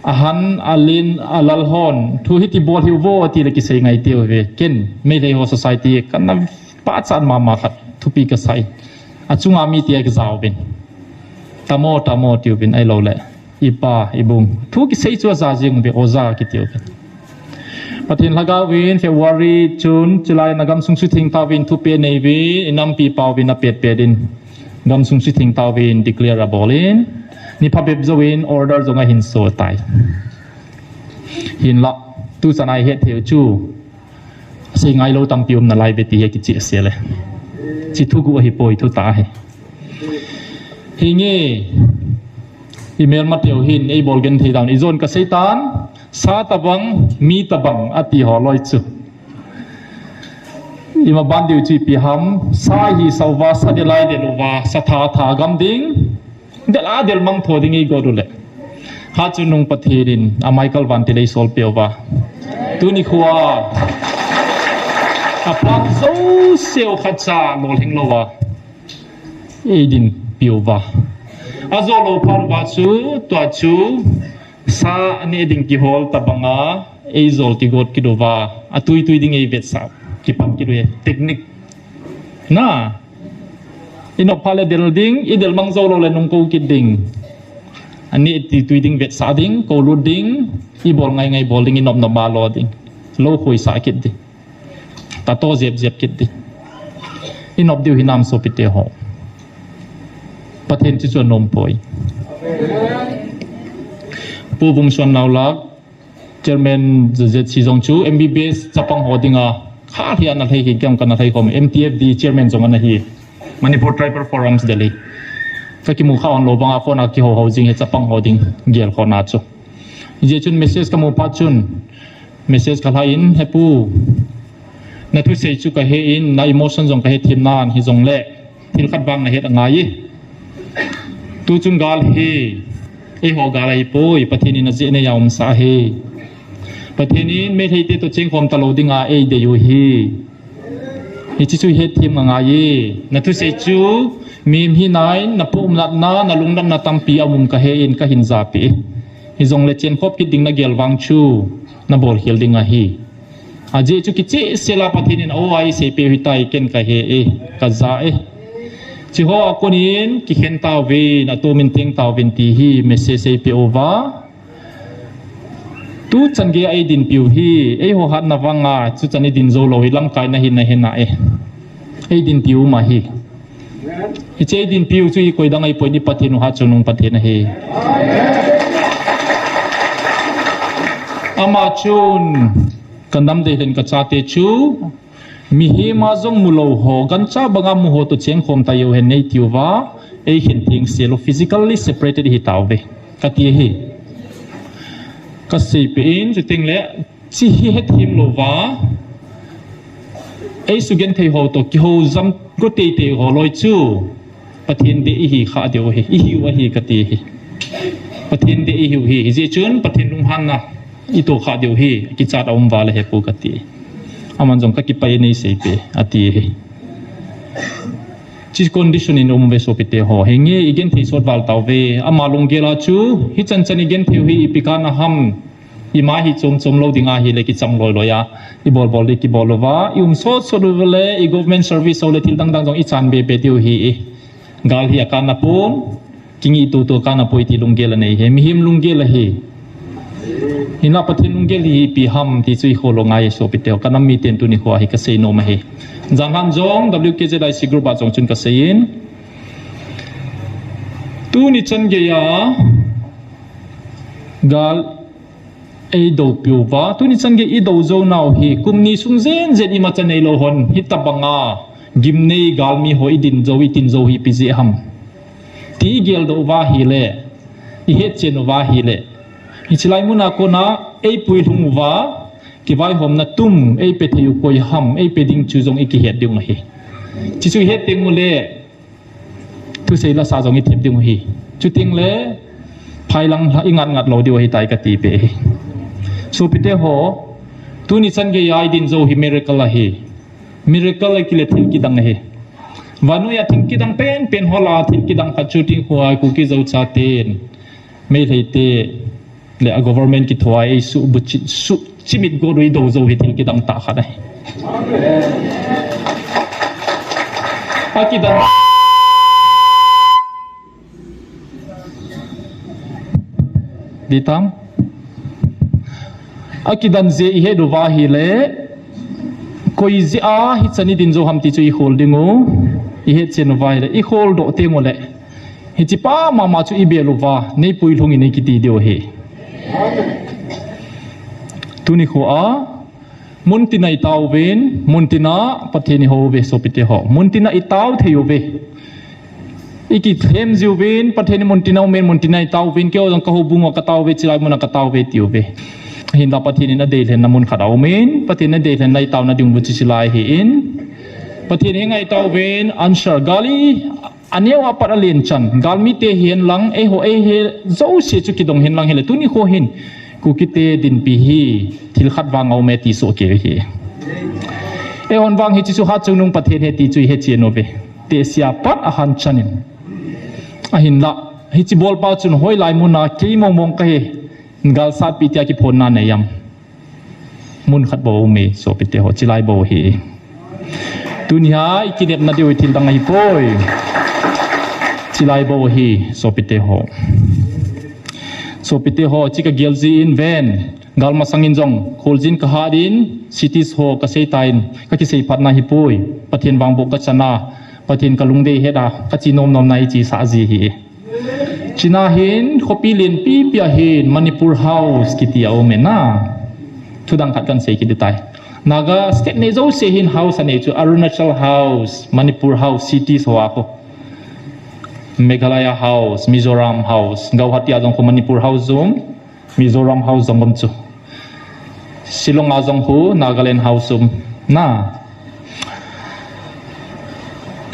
ahan, alen, alal hon thu hiti bol hiuvo atile kisei ngaite uve. Ken Meitei ho society kana pachat mama khat thupi kasah in, achunga mite akijauvin, tamo, tamo tiuvin, ahiloule ipa, ibung, thu kisei chu aja jeng uve, oja kitiuvin. Pathen lhagao vin February chun chulai a gamsung sutheng tauvin thupeh aneiuvin, inampi pauvin apetpet in, gamsung sutheng tauvin declare abol in, ni phabep jouvin order jong ahin so tai. Hinla tuchan a ihet theiu chu, sei ngailou tampi um nalaiuve ti hi kicheh sel e. Chi thuguh ahipoi, thutah ahi. Hinge, I melmateu hin, ei bol genthei dan, i jon ka seitan, sa tabang, mi tabang, ati ho loi chu. Ima ban diu chu ipi ham, sa hi sauva, sa delai deluva, sa tha tha gam ding, del a del mang tho ding ei got u le. Ha chu nung Pathen in, a Michael Van ti lei sol peuva. Tuni khua, a phat zo seu khat cha lol hing lova. Ei din piuva. A zo lo phat uva chu, tua chu, sa ani ding kihol tabanga, ei zol kigot kiduva, a tui tui ding ei vetsah, kipan kidu e, technique. Na, i nop phat le del ding, i del mang zo lo le nung ko kit ding. Ani ti tui ding vetsah ding, ko lut ding, i bol ngai ngai bol ding, i nop nop ma lo ding. Lo khui sa kit ding. Tato zep zep kit di. I nop diu hinam sopite ho. Pathen chu chu nom poi. Pu Vumsuan Naulak, Chairman Z Z C jong chu M B B S chapang ho dinga. Kha hi ana lhai hi kiam kana lhai khom M T F D Chairman jong ana hi. Manipur Tribal Forums Delhi. Ka kimu kha on lo banga phone a kiho ho jing hi chapang ho ding gel khona chu. Ijeh chun message ka mu phat chun. Message ka lha in, "He pu, na thusei chu ka he in, na emotion jong ka he thim nan, hi jong le, thil khat vang na het angai e. Tu chung gal hi, eiho gal ahi poi, Pathen in a jeh nei a um sa hi. Pathen in Meitei te to cheng khom ta lo ding a ei dei u hi. Hichi chu het thim angai e. Na thusei chu, mi hi nai, na pu um natna, na lung natna tampi a um ka he in ka hin japi. Hi jong le chen khop kit ding na gel vang chu, na bol khel ding ahi. A jeh chu kicheh sela Pathen in a o ai sei pe hi tai ken ka he e, ka ja e. Chi ho a kon in, ki khen tau vin, a to min teng tau vin ti hi, message sei pe uva. Tu chan gei a ei din piu hi, eiho hatna vanga, chu chan i din zo lo hi lamkai na hin na hin na e. Ei din piu ma hi. Hiche ei din piu chu i koi dang ei poi ni Pathen u ha chu nung Pathen ahi. Ama chun ka nam dei len ka chate chu, mihem a jong mu lo ho, gancha banga mu ho to cheng khom ta yo hen nei tiu va, ei hin thing selo physically separated hi tau ve. Ka ti hi. Ka sei pe in, chu ting le, chi hi het him lo va. Ei su gen thei ho to, ki ho jam ko tei tei ho loi chu. Pathen de i hi kha deu hi, i hiu ahi ka ti hi. Pathen de i hiu hi, hi jeh chun Pathen lunghanna i to kha deu hi, ki chat a um va le he pu ka ti. Aman jong ka kipai nei sei pe, a ti hi. Chi condition in um ve sopite ho. Henge i gen thei sot val tau ve. Ama lunggel a chu, hi chan chan i gen thei u hi ipi kana ham. I ma hi chom chom lo ding ahi le ki cham loi loi a. I bol bol de ki bol lo va. I um sot sot u le i government service ho le thil dang dang jong i chan be be diu hi i. Gal hi a kana pon. Kingi tu tu kana poi ti lunggel a nei he. Mihem lunggel a hi. Hina Pathen lunggel hi ipi ham ti chu i khol lo ngai sopite ho. Ka nam mi ten tu ni ho hi ka sei nom ahi. Jan han jong W K Z I C group a jong chun ka sei in. Tu ni chan gei a gal ei do piu va. Tu ni chan gei i do zo nau hi. Kum ni sung jen jen i ma chan nei lo hon. Hi ta banga. Gim nei gal mi ho i din zo i tin zo hi ipi jeh ham. Ti i gel do va hi le. I het chen u va hi le. Hi chilai muna kona ei pui lhung u va. Ki vai hom na tum ei pe thei u koi ham. Ei pe ding chu jong i ki het ding u hi. Chi chu i het ding u le. Thusei la sa jong i thep ding u hi. Chuting le, phai lang la i ngat ngat lo diu hi tai ka ti pe hi. Sopite ho, tu ni chan gei a i din zo hi miracle ahi. Miracle a ki le thil kidang ahi. Vanui a thil kidang pen pen ho la thil kidang khat chu ting ho a Kuki Zo chaten. Meitei te le a government ki thua ei su bu chi, su chimit go rui do zo hi thil kidang ta khat ahi. A kidan di tam. A kidan je i he do va hi le koi je a hi chan i din zo ham ti chu i khol ding u. I het chen u va hi le i khol do teng u le. Hichi pa mama chu i bel u va, nei pui lhung in i kiti diu hi. Tuni khu a, mun tina i tau vin, mun tina Pathen i ho ve sopite ho. Mun tina i tau thei u ve. Ikithem jiuvin, Pathen in muntina umin, muntina itauvin, keiho jong kahobung uva katauve, chilai muna katauve tiuve. Hinla Pathen in adeilhenna mun khat aumin, Pathen in adeilhenna itaona ding uva chu chilai ahin. Pathen in henga itauvin, answer gali, aneo apat alen chan, galmite hihen lang, eiho eiho jouse chu kidong hen lang hile, tuni kho hin, Kukite dinpi hi, thil khat vang aume ti soh kei ahi. Eihon vang hiche chu hatchungnung Pathen ahi ti chu ihe chen uve. Tesia pat ahan chanin. Ahinla, hiche bolpa chun hoilai muna kei mongmong kahi, galsatpi tia kiphonna nei am. Mun khat bou aume, sopite ho, chilai bou ahi. Tunia ikinepna diu hi thil dang ahipoi. Chilai bou ahi, sopite ho. Sopite ho, hiche kagel jin ven. Gal masangin jong, kholjin kahat in, cities ho kaseitan, kakiseiphatna ahipoi. Pathen vang bou kachana, Pathen kalungdei heta, kache nomnomna hiche sah ji ahi. China hin, khopi lenpipi a hin, Manipur House kiti aume na. Thudang khat kahin sei kit tai. Naga state nei jouse hin house anei chu Arunachal House, Manipur House, cities ho a khu. Meghalaya House, Mizoram House, Guwahati a jong khu Manipur House um, Mizoram House jong um chu. Shillong a jong khu Nagaland House um na.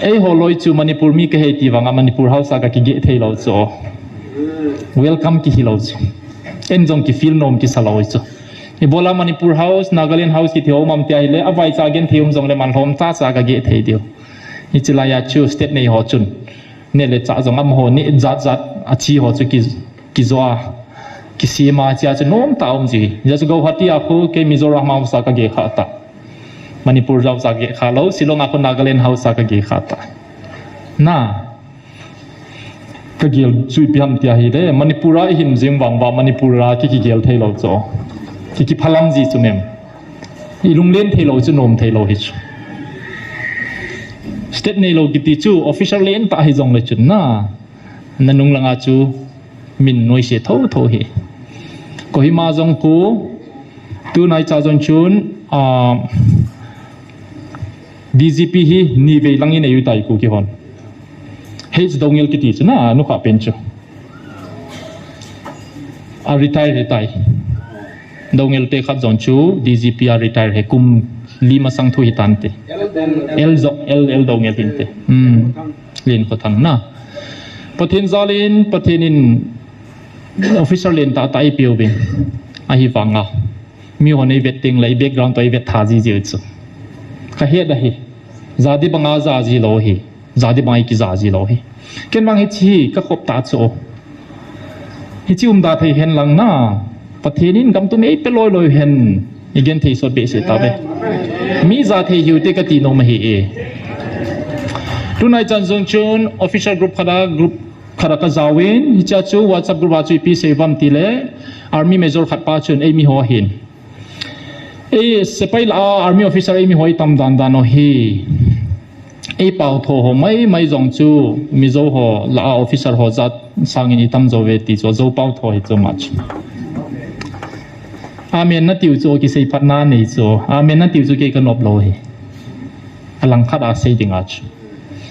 Eiho loi chu Manipur mi kahi ti vanga Manipur House a kakigeh thei lou chu. Welcome kihi lou chu. Eijong kifeel nom kisa lou chu. Ibola Manipur House, Nagaland House kiti ho um am tia ahile, avaicha genthei um jongle man lhom chacha kageh thei diu. Hiche laiya chu state nei ho chun. Neh le chah jong amaho neh jat jat ache ho chu ki, kijoa, kisema, hichea chu nomtah a um ji. Hijeh chun Guwahati a khu kei Mizoram House a kageh kha ta. Manipur House a kageh kha lou, Shillong a khu Nagaland House a kageh kha ta. Na, kagel chu ipi ham tia ahile, Manipur a ihin jing vang uva Manipur a ki, kigel thei lou chu. Ki, kiphalam ji chu mem. Ilunglen thei lou chu nom thei lou hi chu. State nei lou kiti chu officer lentah hijongle chun na. Nanung langa chu min noise thotho hi. Kohima jong khu, tunaicha jong chun, ah, D G P hi nivei lang in eiu tai khu kihon. H Doungel kiti chu na, nukha pen chu. A retire ahitai. Doungel te khat jong chu D G P a retire ahi, kum li masang thu hitante. L jo, L, L Doungel hinte. Hmm. Lenkhothang na. Pathen jalin, Pathen in officer lentah tah eipeuvin. Ahivanga. Mihon eivet tengle i background toh eivet tha jiji u chu. Kahet ahi. Jadi banga ja ji lou hi. Jadi banga ikija ji lou hi. Ken vang hiche hi kakhop ta chu. Hiche umda thei hen lang na. Pathen in gam tum eipe loi loi hen. Igenthei sot behseh tauve. Mi ja thei hiu te kati nom ahi e. Tunai chan jong chun official group khat a group khat a kajaovin, hichea chu WhatsApp group a chu ipi sei uvam tile, Army Major khat pa chun eimi ho ahin. Ei, sepai lah a Army Officer eimi ho itam dan dan u hi. Ei pao tho ho mai mai jong chu Mizo ho lah a officer ho jat sangin itam jou ve ti chu, Zo pao tho hi chu ama chu. Amen natiu chu kisei phatna nei chu. Amen natiu chu kei kanop lou hi. Alang khat a sei ding a chu.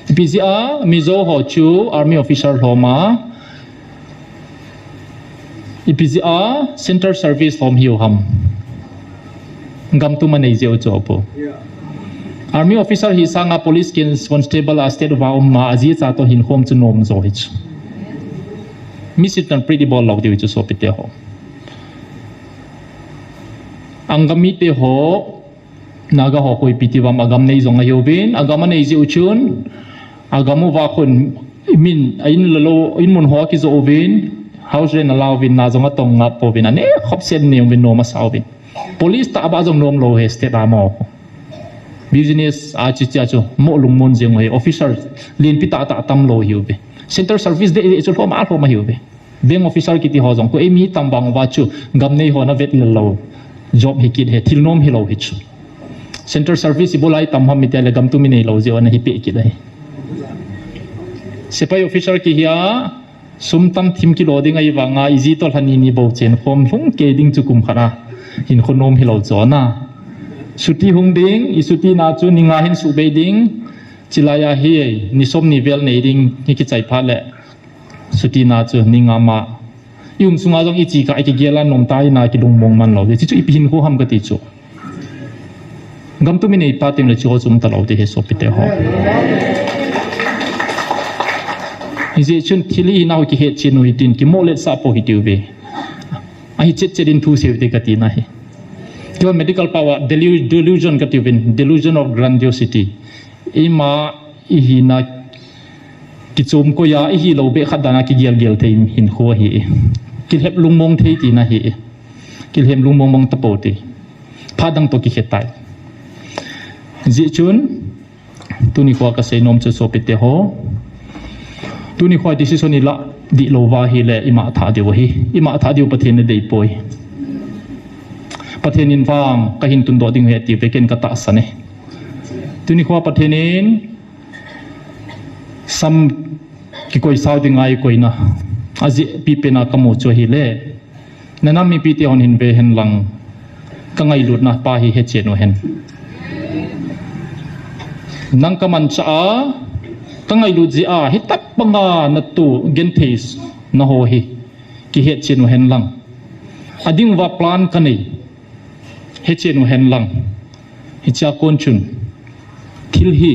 Ipi jeh a Mizo ho chu Army Officer lhom a. Ipi jeh a Central Service lhom hiu ham. Gam tum anei jeh u chu apu. Army Officer hi sanga Police Constable a state uva um a, aji acha toh hinkhom chu nom jo hi chu. Misinterpret ibol lou diu hi chu sopite ho. Angami te ho, Naga ho koipi ti uvam agam nei jong ahiuvin, agam anei jeh u chun, agam uva khun, min, a in lalo, in mun ho akijoh uvin, house rent alauvin, na jong atong ngat pouvin, ane khop sen neuvin nom asauvin. Police tah ba jong nom lou hi state a mo. Business a chi chi a chu, mo lungmon jeng u hi, officer, lenpi tah tah tam lou hiuve. Central service deh deh chu lhom a lhom ahiuve. Bank officer kiti ho jong khu eimi tam vang uva chu gam nei ho na vet lel lou. Job hi kit hi, thil nom hilou hi chu. Central service ibola itam ham iti le gam tum inei lou jeh u ana hi peh kit ahi. Sepai officer kihi a, sum tam thim kilo ding ahi vanga, iji toh lha ni ni bou chen khom lhung kei ding chu kum khat a. Hinkho nom hilou chu ana. Chutti hung ding, i chutti na chu ni nga hin subei ding. Chilai a hi, ni som ni vel nei ding hi kichai phat le, suti na chu ni nga ma. I um sunga jong i chi kha i kigel a nom ta hi na kilungmong man lou. Hichu ipi hinkho ham kati chu. Gam tum i nei pa teng le chu chu um ta lou ti hi sopite ho. Hijeh chun thil i hinau kihet chen u hitin kimoh letsah pou hiti uve. Ahi chet chet in thu sei u te kati na hi. Keiho medical pao a delu-, delusion kati uvin, delusion of grandiosity. Ima i hina kichom koi a i hilou beh khat dan a kigel gel thei hinkho ahi. Kilhep lungmong thei tina ahi. Kilhem lungmong mong tapou ti. Phat dang toh kikhe tai. Hijeh chun, tuni khoa kasei nom chu sopite ho. Tuni khoa decision i lah dihlou va ahile ima thah diu ahi. Ima thah diu Pathen in adei poi. Pathen in vang kahin tundoh ding ahi ti ve ken katahsan e. Tuni khoa Pathen in sam kikoi sao ding a i koina. Ajeh pipen a kamu chu ahile. Na nam mipite hon hin ve hen lang. Ka ngailutna pa hi hechen u hen. Nang ka manchah a, ka ngailut jeh a, hitabang a natoh genthei na ho hi. Kihechen u hen lang. Ading uva plan kanei. Hechen u hen lang. Hichea kon chun. Thil hi.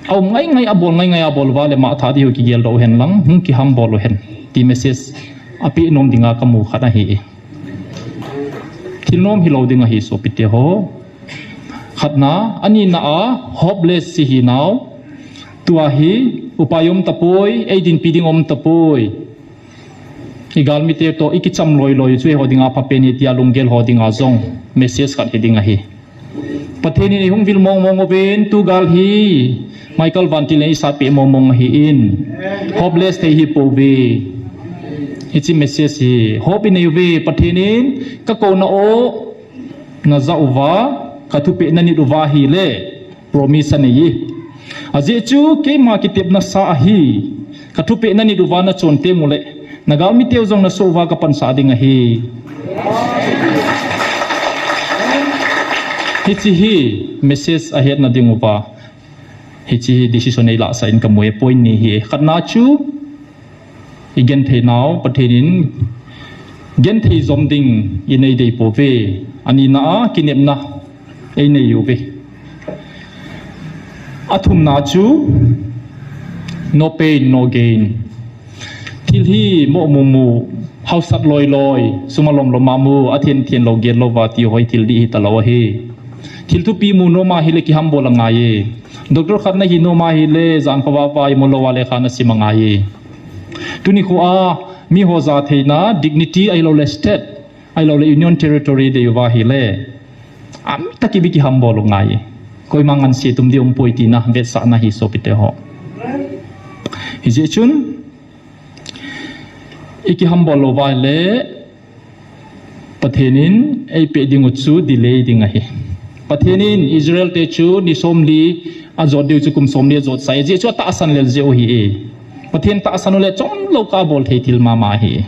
Aum ngai ngai abol ngai ngai abol uva le ima thah diu kigel doh u hen lang. Hung kihambol u hen. Ti message. Apeh nom dinga kamu khat ahi. Thil nom hilou ding ahi sopite ho. Khatna, anina a, hopeless si hinau. Tua hi, upai um tapoi, eidinpi ding um tapoi. I galmite toh, i kicham loi loi, chu eiho dinga phapen hi tia lunggel ho dinga jong, message khat hi ding ahi. Pathen in eihung vil mong mong uvin, tu gal hi, Michael Vantil in eisatpeh mong mong ahin. Hopeless thei hi pouve. Hiche message hi. Hope inei uve. Pathen in kakouna u najah uva, kathupeh nanit uva ahile. Promise anei e. Ajeh chu keima kitepna sa ahi. Kathupeh nanit uva nachon teng uleh. Nagalmi teu jong nasoh uva kapansah ding ahi. Hiche hi message ahetna ding uva. Hiche hi decision eilahsah in kamu e point ni hi. Khatna chu, i genthei nau, Pathen in genthei jom ding inei dei pouve. Anina a, kinepna einei uve. Athumna chu, no pain, no gain. Thil hi moh mumu, hausat loi loi, sum alom lom a mu, athen then lou gel louva ti hoi thil dih hita lou ahi. Thil thupi mu nom ahile kihambol angai e. Doctor khat nahi nom ahile, jan khovah vai mu louva lekha nasim angai e. Tuni khoa, miho jatheina, dignity ahiloule state, ahiloule union territory dei uva ahile. Amtah kibi kihambol u ngai e. Koima ngansi tum ding umpoi tina, vetsahna hi sopite ho. Hijeh chun, i kihambol louva ahile, Pathen in eipeh ding u chu delay ding ahi. Pathen in Israel te chu ni somli ajot diu chu kum somli ajotsah e. Hijeh chu atahsan lel jeh u ahi e. Pathen tahsan uleh chomlou kabol thei thil mama ahi.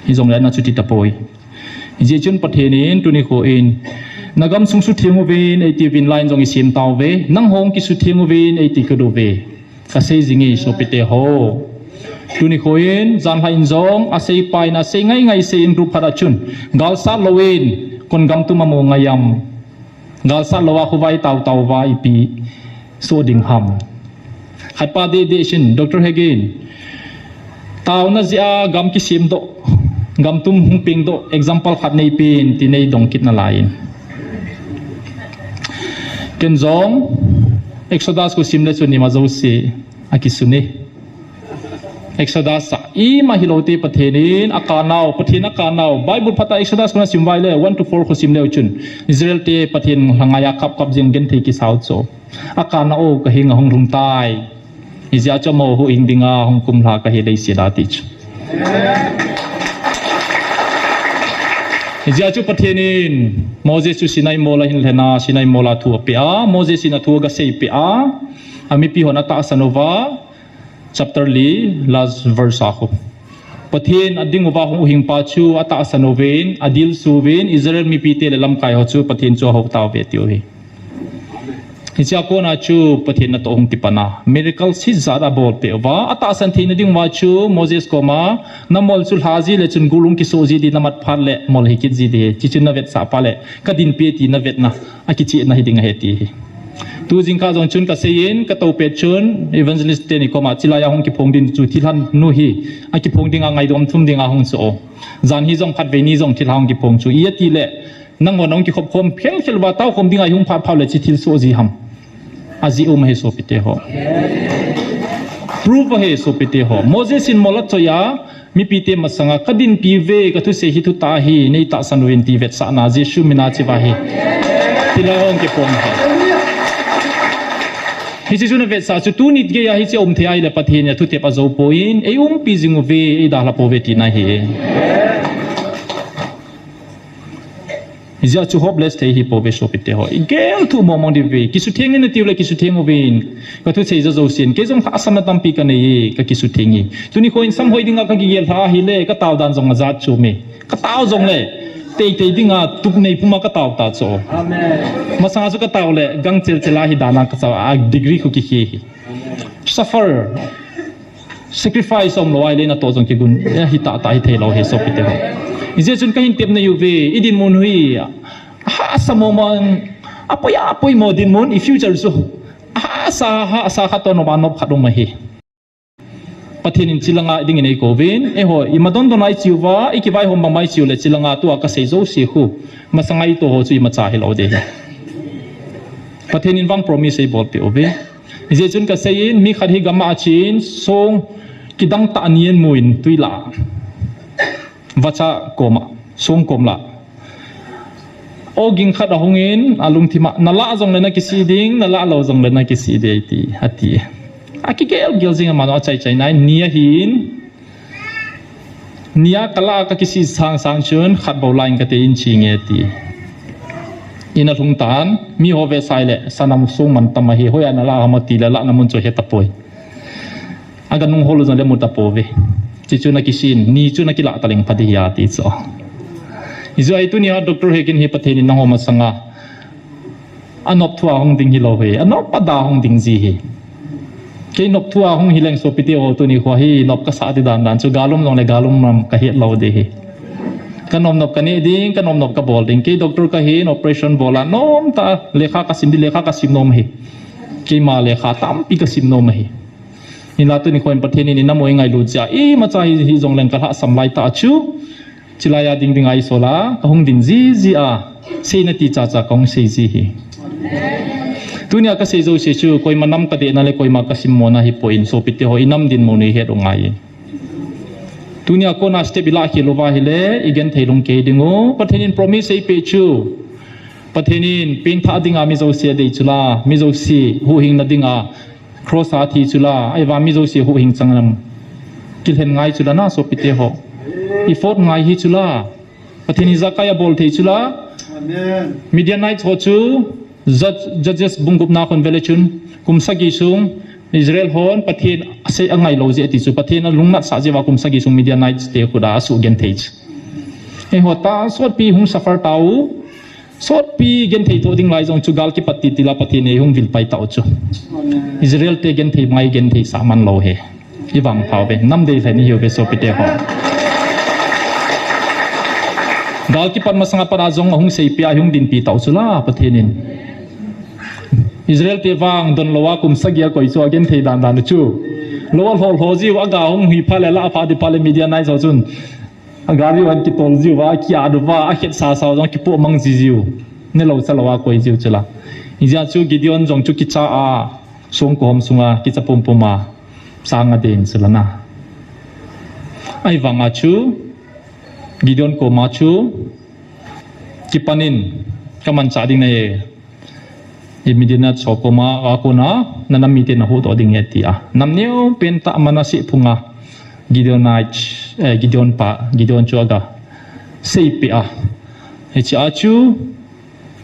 Hijongle ana chuti tapoi. Hijeh chun Pathen in tuni khoin, nagam sung sutheng uvin eitiuvin line jong isem tauve, nangho hung kisutheng uvin eiti kit uve. Kasei jing e sopite ho. Tuni khoin, janlhah in jong, aseipa in, asei ngai ngai sei in group khat a chun. Galsat louvin, kon gam tum amu ngai am. Galsat louva khovai tau tauva ipi. Soh ding ham. Khatpa deh deh sin, Doctor Hegin. Taona jeh a gam kisemdoh, gam tum hung pengdoh, example khat neipen, ti neidong kit nalai in. Ken jong, Exodus khu sim le chun ima jouse, akisun e. Exodus a, ima hilou te Pathen in, akanau, Pathen akanau. Bible phat a Exodus khu nasim uva ahile, one to four khu sim leu chun. Israel te Pathen lhangai a kap kap jing genthei kisao chu. Akana o kahinga hung lhung tai. Hijeh chun amaho huhhing dinga hung kumlha kahi leiset a ti chu. Hijeh chun Pathen in Moses chu Sinai mol ahin lhena, Sinai mol a thu apeh a, Moses in athu agaseipeh a, amipi hon atahsan uva, chapter li, last verse a khu. Pathen ading uva hung huhhingpa chu atahsan uvin, adilsu uvin, Israel mipite le lamkai ho chu Pathen chu ahou tauve tiu ahi. Hichea kona chu Pathen natoh hung kipan a, miracle sijat abol peh uva, atahsan theina diuva chu Moses koma, namol chu lha ji le chun gul hung kisoh ji ding, namat phat le mol hi kit ji ding, hiche chu navetsah phat le kadinpi e ti navetna, akichehna hiding ahi ati. Tu jingkah jong chun kaseiyin, katou pet chun evangelist teni koma, chilai a hung kiphong ding chu thilha nu hi akiphong dinga ngaidam thum dinga hung soh o. Jan hi jong khatvei ni jong thilha hung kiphong chu, iti le, nanghon nahung kikhop khom khelkhel uva taokhom dinga ihung phat phat le hiche thil soh ji ham? Ajeh um ahi sopite ho. Proof ahi sopite ho. Moses in mol achoi a, mipite masanga, kadinpi uve, kathusei hi thutah ahi, neitahsan uvin ti vetsahna, Jesu mina cheuva ahi. Thilha hung kiphong ahi. Hiche chu navetsah chu tuni geiya hiche aum thei ahile Pathen in athutep ajou poi, eiumpi jing uve, eidalha pouve tina ahi. Hijeh a chu hopeless thei hi pouve sopite ho. Igel thuh mong mong diu ve. Kisutheng in atiu le kisutheng uvin. Kathusei jou jousen. Kei jong lhahsamna tampi kanei e, kakisutheng e. Tuni khoin samhoi dinga kakigel lha ahile, katao dan jong ajat chom e. Katao jongle, teitei dinga tup nei puma katao ta chu. Amen. Masanga chu katao le, gangchel chel a hi dan a kachao a, degree khu kikhel hi. Suffer. Sacrifice umlou ahile natoh jong kigon, eh, hi tahtah hithei lou ahi sopite ho. Hijeh chun kahin tepna ahiuve, idinmun hi ahahsa mong mong, apoi, apoimo dinmun, i future chu ahahsa, ahahsa khat toh nop a nop khat um ahi. Pathen in chilanga dingin eikou uvin, eiho, ima dondon a iche uva, ikivaihom bang bang iche u le chilanga tua kasei jouse khu, masanga itoh ho chu imacha hilou ding ahi. Pathen in vang promise eibolpeh uve. Hijeh chun kaseiyin, mi khat hi gam'a achen, song kidang tah ni ahin mun, twi lah. Vacha koma, song kom lah. Ogin khat ahungin, alungthim a, nalah jongle nakisih ding, nalah lou jongle nakisih ding, ati, ati. Akigel gel jing a, amanu achai chai nai, ni ahin, Nia kalah a kakisih sang sang chun, khat bou lah in kate in che nge ati. In alhung tan, miho vetsah le, sanam sung mantam ahi, hoiya nalah ham ati le, lahna mun chu ahe tapoi. Aga nung hol u jongle mu tapouve. Hiche chu nakisih in, ni chu nakilah taleng pha ding ahi ati chu. Hijeh a hi tunia Doctor Hek in hi Pathen in nangho masanga anop thua hung ding hilou ahi, anop ada hung ding ji ahi. Kei nop thua hung hileng sopite ho tuni khoa hi nop kasah ding dan dan chu galum jongle galum lam kahet lou ding ahi. Kanop nop kaneh ding, kanop nop kabol ding. Kei doctor kahin operation bol a nomtah a lekha kasim ding, lekha kasim nom ahi. Keima lekha tampi kasim nom ahi. Hinla tuni khoin Pathen in inam u eingailut jeh a, imacha hi, hijongleng kalhahsam laitah a chu, chilai a ding ding a isol a, kahung ding jiji a, seina ti chacha kahung sei ji ahi. Tunia kasei jouse chu, koima nam kadehna le koima kasimmona hipoi in sopite ho, inam dinmun u ihet u ngai. Tunia kona step ilah khel uva ahile, igenthei lung kei ding u, Pathen in promise eipeh chu. Pathen in pengthah dinga mi jouse adei chu la, mi jouse huhhingna dinga, Cross a thi chu la, ahivang mi jouse huhhing chang lam. Kilhen ngai chu la na sopite ho. I phot ngai hi chu la. Pathen in ijakai abol thei chu la. Amen. Midianite ho chu, Judge, Judges bung gupna khun vele chun, kum sagi sung, Israel hon Pathen asei angai lou jeh ati chu, Pathen alungnat sah jeh uva kum sagi sung Midianite te khut a asuh genthei chu. Eiho tah sotpi hung suffer tau, Sotpi genthei thoh ding lai jong chu gal kipat titi la Pathen in eihung vil pai tau chu. Amen. Israel te genthei mai genthei sah man lou ahi. Ivang phau ve, nam dei lheh ni hiu ve sopite ho. Gal kipat masanga pat a jong ahung seipeh a eihung dinpi tau chu la Pathen in. Israel te vang don lou a kum sagi a koi chu agenthei dan dan chu. Lou a lho lho jiu aga hung hi pha le la pha di pha le Midianite ho chun. Agari van kitol jiu va, akiat uva, akhet sa sa jong kipoh mang ji jiu. Nelou chalou a koi jiu chu la. Hijeh a chu Gideon jong chu kicha a, songko hom sunga, kicha pum pum a, sang a den chu la na. Ahivang a chu, Gideon koma chu, kipan in, kamanchah ding nahi. I Midianite ho koma, a kona, nanam mite nahuhdoh ding ahi tia. Nam neo pen tah Manasseh phunga, Gideonite, eh, Gideon pa, Gideon chu aga seipeh a. Hiche a chu,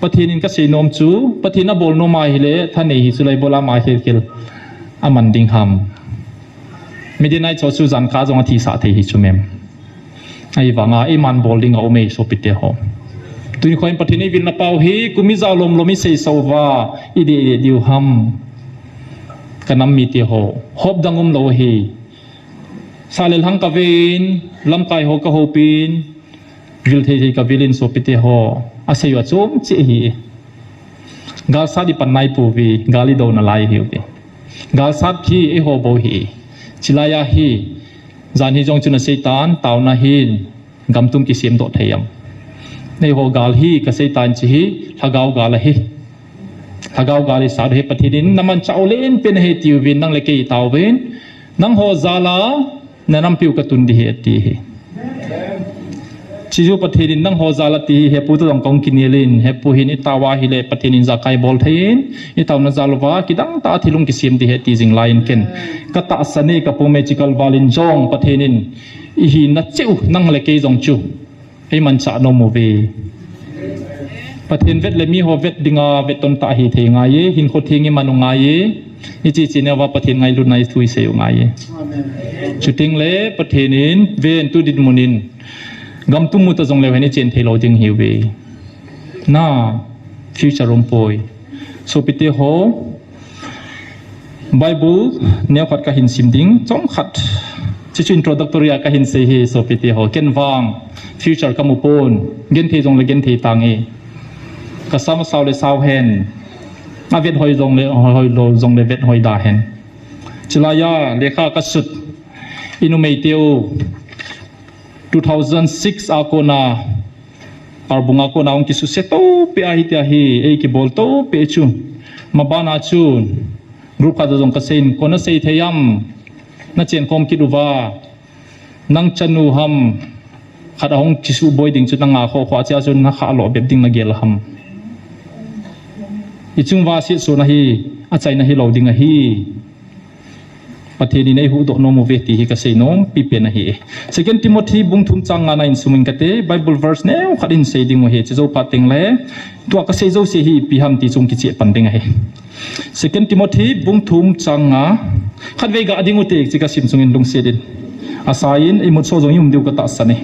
Pathen in kasei nom chu, Pathen abol nom ahile, thanei hi chu la ibol a ma khel khel aman ding ham. Midianite ho chu jan kah jong athisah thei hi chu mem. Ahivang a, iman bol ding aum e sopite ho. Tuni khoin Pathen in eivilna pau hi, kum ijat lom lom isei sah uva, idei dei diu ham. Ka nam mite ho, hop dang umlou hi. Sa le lhang ka vein, lamkai ho ka hopin, vil thei thei ka vilin sopite ho, asei u achom cheh hi. Gal sat i pan nai pouve, gal i do nalai hiuve. Gal sat hi eiho bou hi. Chilai a hi, jan hi jong chun asei tan, taona hin, gam tum kisem doh thei am. Eiho gal hi, ka sei tan chi hi, lhagao gal ahi. Lhagao gal i sat hi Pathen in, na manchah u len pen ahi tiuvin, nang le kei tauvin, nangho jal a, na nampiu ka tun ding ahi, ati hi. Chuchu Pathen in nangho jal a ati hi, hepu toh jong kong kinelin, hepu hin i tao a hile Pathen in jakai bol thei in, i taona jal uva, kidang tah a thil hung kisem ding ahi, ati jing lai in ken. Ka tahsan e, ka pu magical val in jong Pathen in, i hina cheh u, nang le kei jong chu. Ei manchah nom uve. Pathen vet le miho vet dinga vet ton tah hi thei ngai e, hinkho theng i man u ngai e, i chi chi neo va Pathen ngailutna i thu i sei u ngai e. Amen. Chuteng le Pathen in ven tu dinmun in gam tum mu ta jong leu hen i chen thei lou ding hiuve. Na future um poi. Sopite ho, Bible neokhat ka hin sim ding, chomkhat. Chuchu introductory a ka hin sei hi sopite ho. Ken vang, future ka mu pon, genthei jong le genthei tange. Ka sam sao le sao hen. A vet hoi jong le, hoi, hoi lou jong le vet hoi da hen. Chilai a, lekha ka sut. I numei teu. Two thousand six a kona, Parbung a kona hung kisuse tohpeh ahi tia hi, ei kibol tohpeh chu. Maban a chu, group khat a jong ka seiyin, kona sei thei am, na chen khom kit uva, nang chanu ham, khat a hung kisu boi ding chu nanga kho kho a chia chu na kha lo bep ding na gel ham. I chung va si su na hi, achaina hi lou ding ahi. Pathen in ei huhdoh nom uve ti hi ka sei nompi pen ahi. Second Timothy bung thum chang nga na in sum in kate, Bible verse neokhat in sei ding u ahi, chu jou phat teng le, tua ka sei jouse hi ipi ham ti chung kicheh pan ding ahi. Second Timothy bung thum chang nga, khatvei ga ding u te, chu ka sim chung in lungset in. Asa in, i mut so jong i um diu ka tahsan e.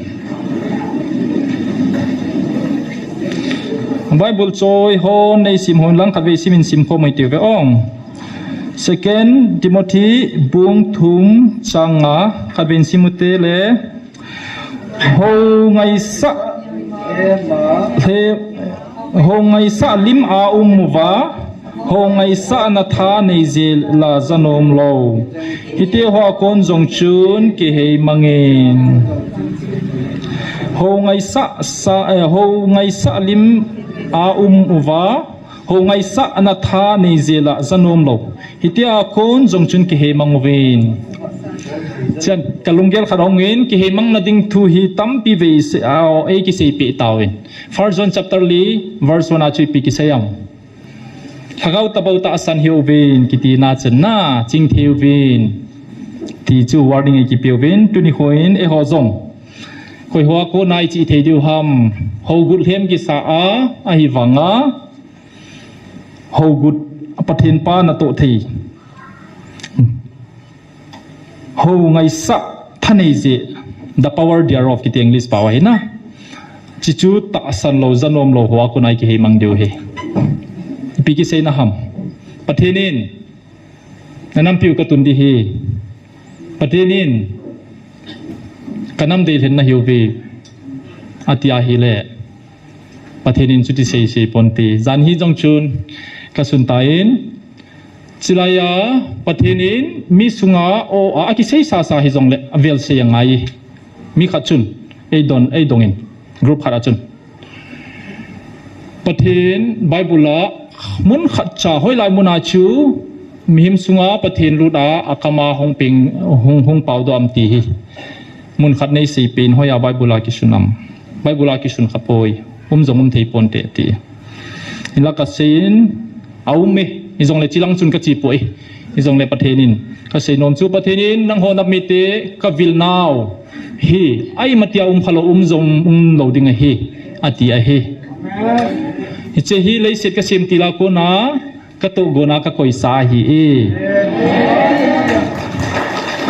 Bible choi ho nei sim hon lang khatvei sim in sim khom mai tiu ve ong. Second Timothy bung thum chang nga, khatvei in sim u te le, ho ngaisah, he, ho ngaisah lim a um uva, ho ngaisah na tha nei jeh la ja nom lou. Hiti ho a kon jong chun kihei mangin. Ho ngaisah sa, eh, ho ngaisah lim a um uva, ho ngaisah na tha nei jeh la ja nom lou. Hiti a kon jong chun kihei mang uvin. Chuin ka lunggel khat hung in, kihei mang na ding thu hi tampi vei sei, a, ei kisei peh tauvin. First John chapter li, verse one a chu ipi kisei am. Lhagao tabou tahsan hih uvin, kiti na chun na, ching thei uvin. Ti chu warning ei kipe uvin, tuni khoin eiho jong. Koi ho a kona i chi thei diu ham, ho gut lhem kisa a, ahi vanga. Ho gut Pathen pa na toh thei. Ho ngaisah tha nei jeh, the power thereof kiti English pao ahi na. Chuchu tahsan lou, ja nom lou ho a kona i kihei mang diu ahi. Ipi kisei na ham. Pathen in, na nampiu ka tun ding ahi. Pathen in, ka nam deilhen na hiuve. Ati ahile. Pathen in chuti sei sei ponte. Jan hi jong chun ka sun tan. Chilai a Pathen in mi sunga o a, a kisei sasa hi jongle avel sei angai. Mi khat chun ei don, ei dong in group khat a chun. Pathen Bible a mun khat cha hoilai mun a chu mihem sunga Pathen lut a, akam a hung peng, hung, hung pao doh am ti hi. Mun khat nei sei pen hoiya Bible a kisun am. Bible a kisun kha poi. Um jong um thei ponte ti. Hinla ka seiyin, a um e, hijongle chilang chun ka chi poi. Hijongle Pathen in, ka sei nom chu Pathen in, nangho nam mite ka vil nau. Hi, a imacha um kha lou, um jong um lou ding ahi, ati ahi. Hiche hi leiset ka sem til a kona, ka tohgon a ka koisa ahi e.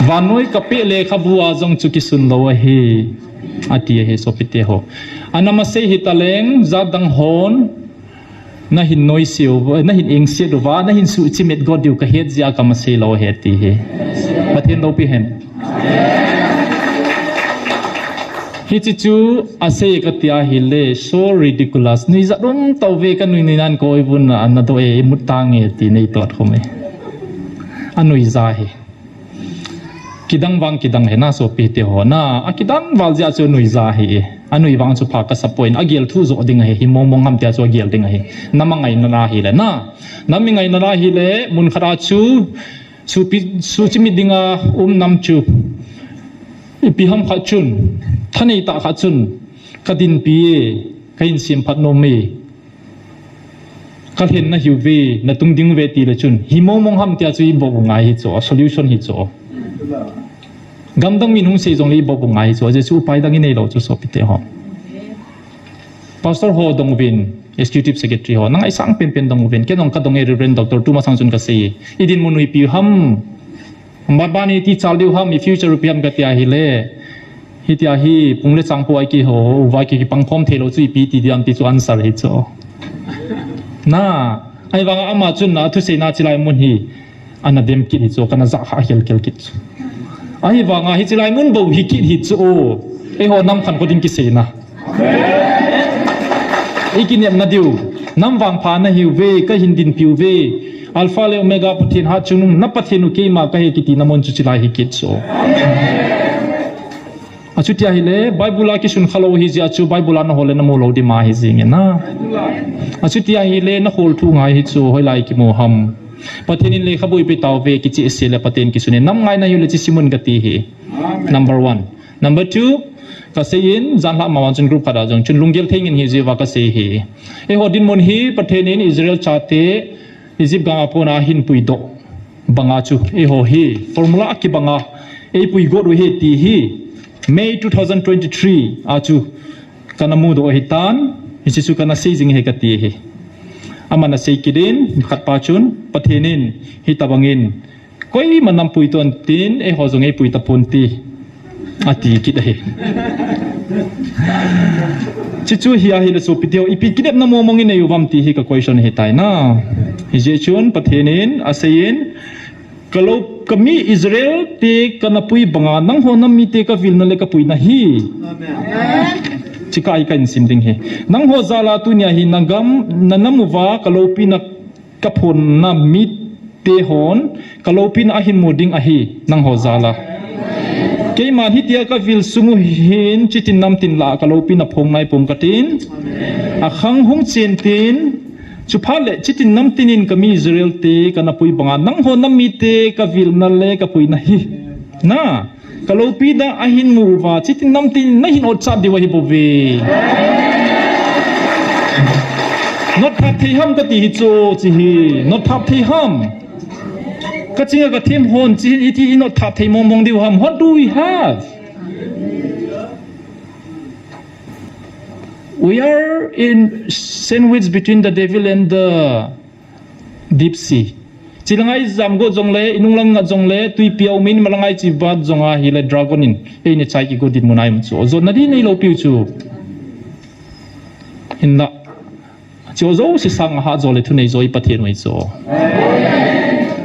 Vannoi ka peh lekhabu a jong chu kisun lou ahi. Ati ahi sopite ho. Ana masei hitaleng, jat dang hon, nahin noise uva, nahin engset uva, nahin suhchimit got diu kahet jeh a kamasei lou ahi ati ahi. Pathen loupi hen. Hiche chu asei kati ahile, so ridiculous. Nuijat um tauve, kanui nui nan ka oivun a, ana doh e, imut tange ti nei tot khum e. Anuija ahi. Kidang vang kidang ahi na sopite ho na. Akidang val jeh a chu anuija ahi e. Anui vang chu pha kasa poi, agel thu jo ding ahi. Hi mong mong ham tia chu agel ding ahi. Nam angai nalai hile na. Nam ingai nalai hile, mun khat a chu suhpi, suhchimit dinga um nam chu, ipi ham khat chun, thanei tah khat chun, kadinpi e, kahin semphat nom e, kalhenna hiuve, natung ding uve tile chun, hi mong mong ham tia chu ibol u ngai hi chu, solution hi chu. Gamdang min hung sei jongle ibol u ngai hi chu, ajeh chu upai dang inei lou chu sopite ho. Pastor ho dong uvin, Executive Secretary ho, nangaisang penpen dong uvin, ken jong kadong e, Reverend Doctor Tumasang chun kasei e. Idinmun u ipi ham, Mabani ti chal diu ham, i future u ipi ham kati ahile. Hitia hi, pung le chang po a kiho, uva ki, kipang khom thei lou chu ipi ti diam ti chu answer hi chu. Na, ahivanga ama chun na, thusei na chilai mun hi. Ana dem kit hi chu, kana jah kha khel khel kit chu. Ahivanga hichilai mun bou hi kit hi chu. Eiho nam khankho ding kisei na. Ikinepna diu, nam vangpha nahiuve, kahin dinpi uve. Alpha le Omega Pathen hatchungnung, na Pathen u keima kahi kiti na mun chu chilai hi kit chu. Achuti ahile, Bible a kisun kha lou hi jeh a chu, Bible a naho le namu lou ding ma hi jing e na. Achuti ahile, nahol thu ngai hi chu, hoilai kimu ham. Pathen in lekhabu ipi tauve, kicheh se le Pathen kisun e, nam ngai nahiu le chih simun kati hi. Number one. Number two, kasei in, janhi ma vang chun group khat a jong chun lunggel thei ngen hi jeh uva kasei hi. Eiho dinmun hi Pathen in Israel chate Egypt gam a kona ahin puidoh banga chu, eiho hi formula kibanga eipui got u ahi ti hi May two thousand twenty-three a chu kana mudoh ahitan, hiche chu kana sei jing ahi kati ahi. Aman asei kit in, khat pa chun, Pathen in hitabang in, koima nam pui ton tin, eiho jong eipui tapon ti, ati kit ahi. Chuchu hi ahile sopite ho, ipi kinepna mong mong inei uvem ti hi ka question ahitai na. Hijeh chun Pathen in asei in, kalou, kami Israel te kana pui banga, nangho nam mite kavilna le kapuina hi. Amen. Chika hi kahin sim ding hi. Nangho jal a tunia hi nagam, nanam uva kaloupina kaphonna mite hon, kaloupina ahin mu ding ahi, nangho jal a. Keiman hitia kavil sung u hin, chitin namtin lah a kaloupina phong nai pong katin. Akhang hung chen tin, chuphat le chitin namtin in kami Israel te kana pui banga, nangho nam mite kavilna le kapuina hi. Na, kaloupina ahin mu uva, chitin namtin nahin otchat diu ahi bouve. Notthap thei ham kati hi chu, chi hi. Notthap thei ham. Kachinga kathem hon, chi hi iti i notthap thei mong mong diu ham. What do we have? We are in sandwich between the devil and the deep sea. Chilanga ijam got jongle, inung lang ngat jongle, tuipi a um in, malanga ichi vat jong ahile dragon in eina chai kigot dinmun a i um chu. Jotna ding neilou piu chu. Hinla. Chu jouse sanga hat jo le thunei jo i Pathen u ahi chu.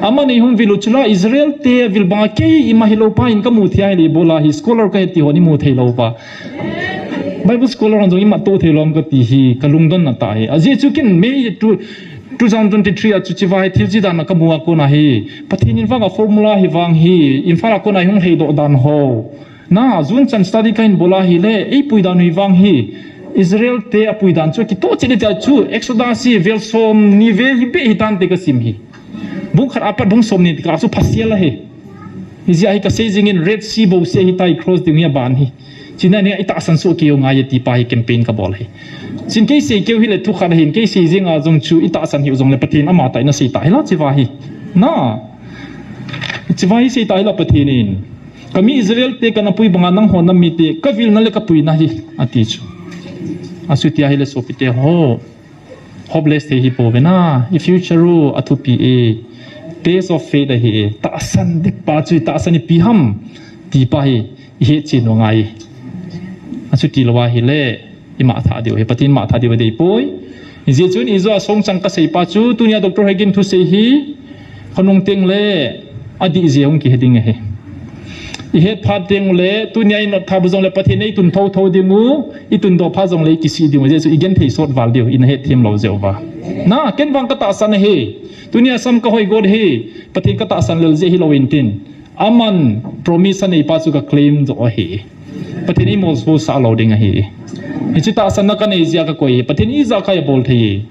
Aman eihung vil u chula Israel te vil banga keima hilou pa in kamu thei ahile ibola hi scholar kahi ti hon imu theilou pa. Bible scholar hon jong imat to theilou ham kati hi kalungdonna tah hi. Ajeh chu ken May two, two thousand twenty-three a chu chiva hi thil chi dan a kamu a kona hi. Pathen in vanga formula hi vang hi. Imphal a kona hi hung heidoh dan ho. Na, June chan study kahin bol ahile, eipui dan u hi vang hi. Israel te apui dan chu kitoh chet le tia chu, Exodus hi vel somni vel hi beh hitante kasim hi. Bung khat apat bung somni tia chu phasel ahi. Hijeh a hi kasei jing in Red Sea bouseh ahitai cross ding hi aban hi. China ni itahsan soh kei u ngai e ti pa hi campaign kabol hi. Chin kei sei keu hile thu khat ahin kei sei jing a jong chu itahsan hiu jongle Pathen ama tah in asei tah hila chiva hi. Na. Chiva hi sei tah hila Pathen in. Kami Israel te kana pui banga nangho nam mite kavilna le kapuina hi ati chu. Achuti ahile sopite ho. Hopeless thei hi pouve na, i future u athupi e. Test of faith ahi e. Tahsan ding pa chu, tahsan ipi ham ti pa hi ihet chen u ngai. Achuti lou ahile, ima tha diu hi, Pathen ima tha diu hi dei poi. Hijeh chun ijo a songchang kasei pa chu, tunia Doctor Hagin thusei hi, khonung teng le, adih jeh hung kihe ding ahi. Ihet phat teng le, tunia inot tha bu jong le, Pathen in eitun thotho ding u, itun doh phat jong le, ikisih ding u, hijeh chun igenthei sot val diu, ina hetthem lou jeh uva. Na, ken vang katahsan ahi, tunia sam kahoi got hi, Pathen katahsan lel jeh hilou intin. Aman promise anei pa chu ka claim jo ahi. Pathen in imolso sah lou ding ahi. Hiche tahsanna kanei jeh a kakoi hi. Pathen in ijakai abol thei.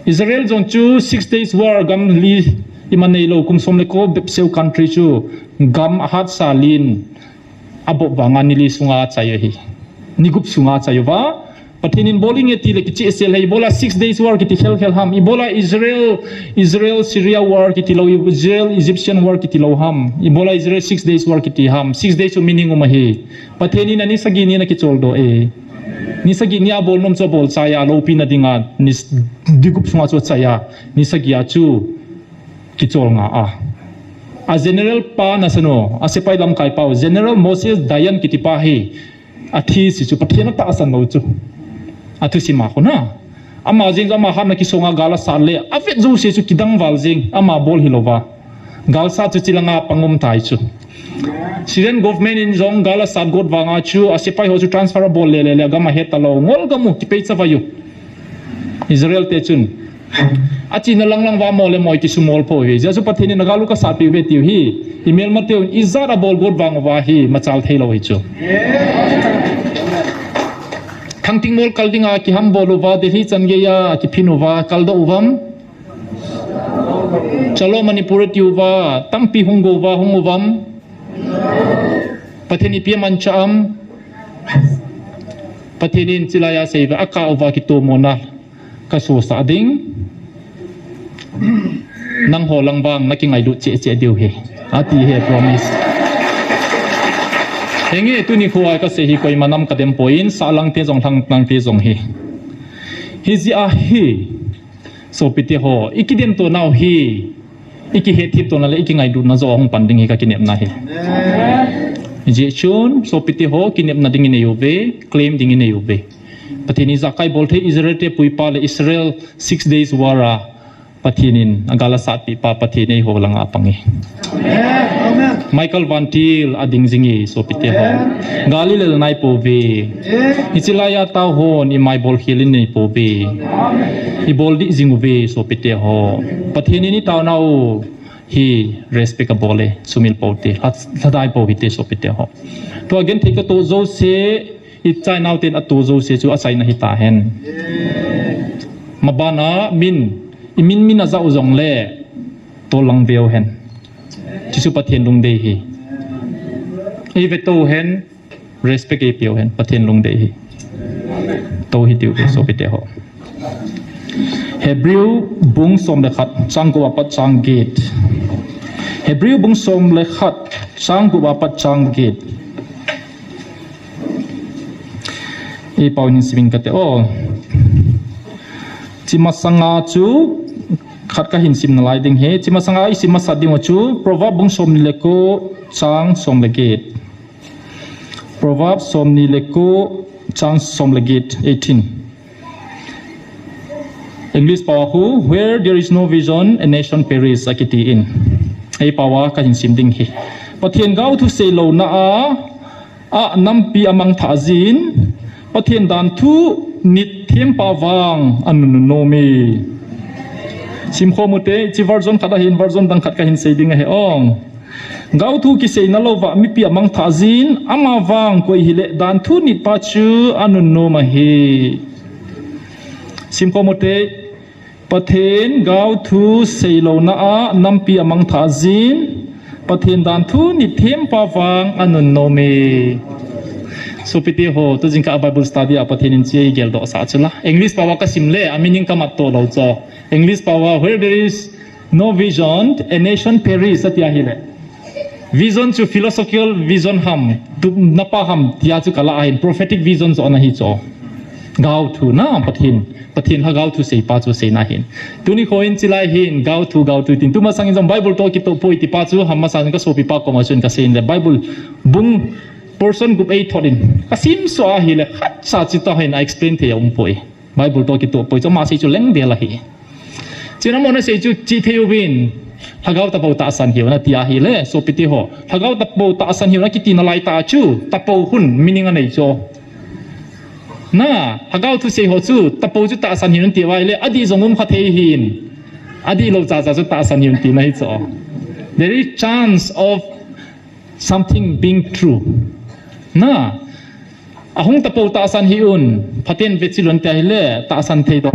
Israel jong chu six days war gam li ima neilou kum som le ko bepseu country chu gam ahatsa lin abop vanga ni li sunga achai ahi. Ni gup sunga achai uva. Pathen in bol inge tile kichehsel ahi, ibola six days war kiti khelkhel ham, ibola Israel, Israel Syria war kiti lou, Israel Egyptian war kiti lou ham, ibola Israel six days war kiti ham, six days chu meaning um ahi. Pathen in ani sagi ni na kicholdoh e. Ni sagi ni abol nom chu abol chai a, loupina dinga, ni s-, ni gup sunga chu achai a, ni sagi a chu kichol nga a. A general pa nasano, a sepai lamkai pau, General Moses Dayan kiti pa hi, athi si chu Pathen atahsan lou chu. Athusim a khun a. Ama jeng chu ama hatna kisonga gal asat le, avet jouse chu kidang val jeng, ama bol hilouva. Gal sat chu chilanga pang um tai chu. Syrian government in jong gal asat got vanga chu, asepai ho chu transfer abol le le le, gam ahet talou, ngol gam u, kipei chavai u. Israel te chun. Achena lang lang uva mo le mo kisumol poi. Hijeh chu Pathen in agal u kasatpeh uve tiu hi. Imelmateu in ijat abol got vang uva hi, machal theilou hi chu. Thangting mol kal dinga kihambol uva, Delhi chan geiya kiphin uva, kaldoh uvam. Chalo Manipur atiuva, tampi hung gouva, hung uvam. Pathen in ipi amanchah am. Pathen in chilaiya aseiva, akah uva kitomona kasosah ding. Nangho lang vang nakingailut cheh cheh diu hi. Ati hi promise. Henge tuni khoa kasei hi koima nam kadem poi, sahlang te jong lhanglang te jong hi. Hijeh a hi. Sopite ho, ikidemto nau hi, ikihetthemto na le ikingailutna joh a hung pan ding hi kakinepna hi. Hijeh chun, sopite ho, kinepna ding inei uve, claim ding inei uve. Pathen in ijakai bol thei, Israel te puipa le Israel six days war a, Pathen in agal asatpeh pa, Pathen in eiho langa apang e. Michael Van Til ading jing e sopite ho. Gal ilel nai pouve. Hiche laiya tao hon imai bol khel inei pouve. Ibol dih jing uve sopite ho. Pathen in itaona u hi respect abol e, sumil pou te, lha-, lhadai pou hite sopite ho. Tua genthei katoh jouse, ichai nau ten atoh jouse chu achaina hita hen. Mabana min, imin min ajah u jongle, tol lang veu hen. Chuchu Pathen lungdei hi. Eivetou hen, respect eipeu hen, Pathen lungdei hi. Tou hitiu ve sopite ho. Hebrew bung som le khat, chang gup apat chang get. Hebrew bung som le khat, chang gup apat chang get. Eipao hin simin kate o. Hiche masanga chu khat kahin sim nalai ding hi. Hiche masanga isim masat ding u chu Proverb bung somni le ko chang som le get. Proverb somni le ko chang som le get, eighteen. English pao a khu, "Where there is no vision, a nation perish," akiti in. Eipao a kahin sim ding hi. Pathen gaothu seilouna a, a nampi amangthah jin, Pathen danthu nit thempa vang anunnom e. Simkhom ute, hiche version khat ahin, version dang khat kahin sei ding ahi ong. Gaothu kiseina louva mipi amangthah jin, ama vang koi hile danthu nitpa chu anunnom ahi. Simkhom ute, Pathen gaothu seilouna a nampi amangthah jin, Pathen danthu nit thempa vang anunnom e. Sopite ho, tujingkah a Bible study a Pathen in hiche eigeldoh sah chu la. English pao a kasim le, a meaning kamatto lou chu. English pao a, "Where there is no vision, a nation perish," ati ahile. Vision chu philosophical vision ham, tupna pa ham, tia chu kala ahin, prophetic vision joh ana hi chu. Gaothu na, Pathen, Pathen lha gaothu seipa chu seina ahin. Tuni kho in hiche lai hin, gaothu, gaothu tin. Tumasang in jong Bible toh kitoh poi tipa chu, ham masa in kasopipa koma chun kasei in le, Bible bung Portion gup eithot in, kasim so ahile, khatcha chu tahin a explain thei a um poi. Bible toh kitoh poi, chu ama sei chu lengdel ahi. Chuna amahon asei chu chi thei uvin, Lhagao Tapou tahsan hiuvin ati ahile, sopite ho. Lhagao Tapou tahsan hiuvin akiti nalai tah chu, Tapou hun meaning anei chu. Na, Lhagao thusei ho chu, Tapou chu tahsan hiuvin ti uva ahile, adih jong um kha thei hin. Adih lou chacha chu tahsan hiuvin tina ahi chu. There is chance of something being true. Na, ahung Tapou tahsan hiuvin, phaten vechilun ti ahile, tahsan thei doh.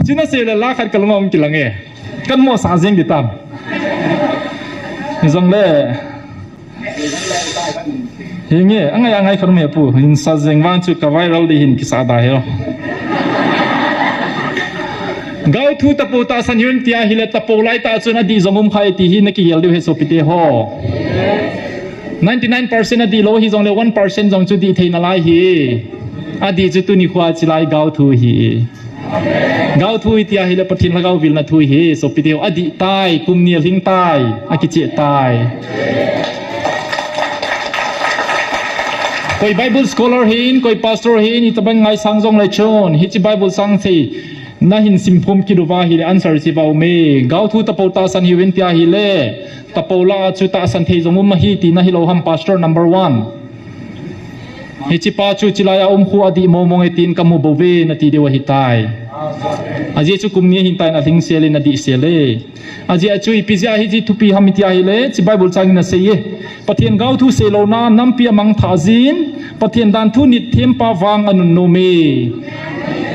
Chuna seile la khat kalunga um kilang e. Kanmo sa jeng di tam. Jongle. Hinge, angai angai khat me pu. Hin sa jeng vang chu ka viral di hin kisa da he. Gaothu Tapou tahsan hiuvin ti ahile Tapou lai tah chun adih jong um khai ti hi nakigel diu he sopite ho. Ninety nine percent adih lou hijongle one percent jong chu dih thei nalai hi. Adih chu tuni khoa chilai gaothu hi. Gaothu iti ahile Pathen Lhagao vilna thu hi, sopite ho, adih tai, kum ni alhing tai, akicheh tai. Koi Bible scholar hin, koi pastor hin, itobang ngaisang jongle chun, hiche Bible sang thei, nahin simphum kit uva ahile answer hiche va um e. Gaothu Tapou tahsan hiuvin ti ahile, Tapou lah a chu tahsan thei jong um ahi tina hilou ham, pastor number one. Hiche pa chu chilai a um khu adih mong mong e tin kamu bou ve nati diu ahitai. Ajeh chu kum ni ahin tai in alhing sel in adih sel e. Ajeh chu ipi jeh a hiche thupi ham iti ahile, hiche Bible chang in asei e. Pathen gaothu seilouna nampi amang thah jin, Pathen danthu nit thempa vang anunnom e.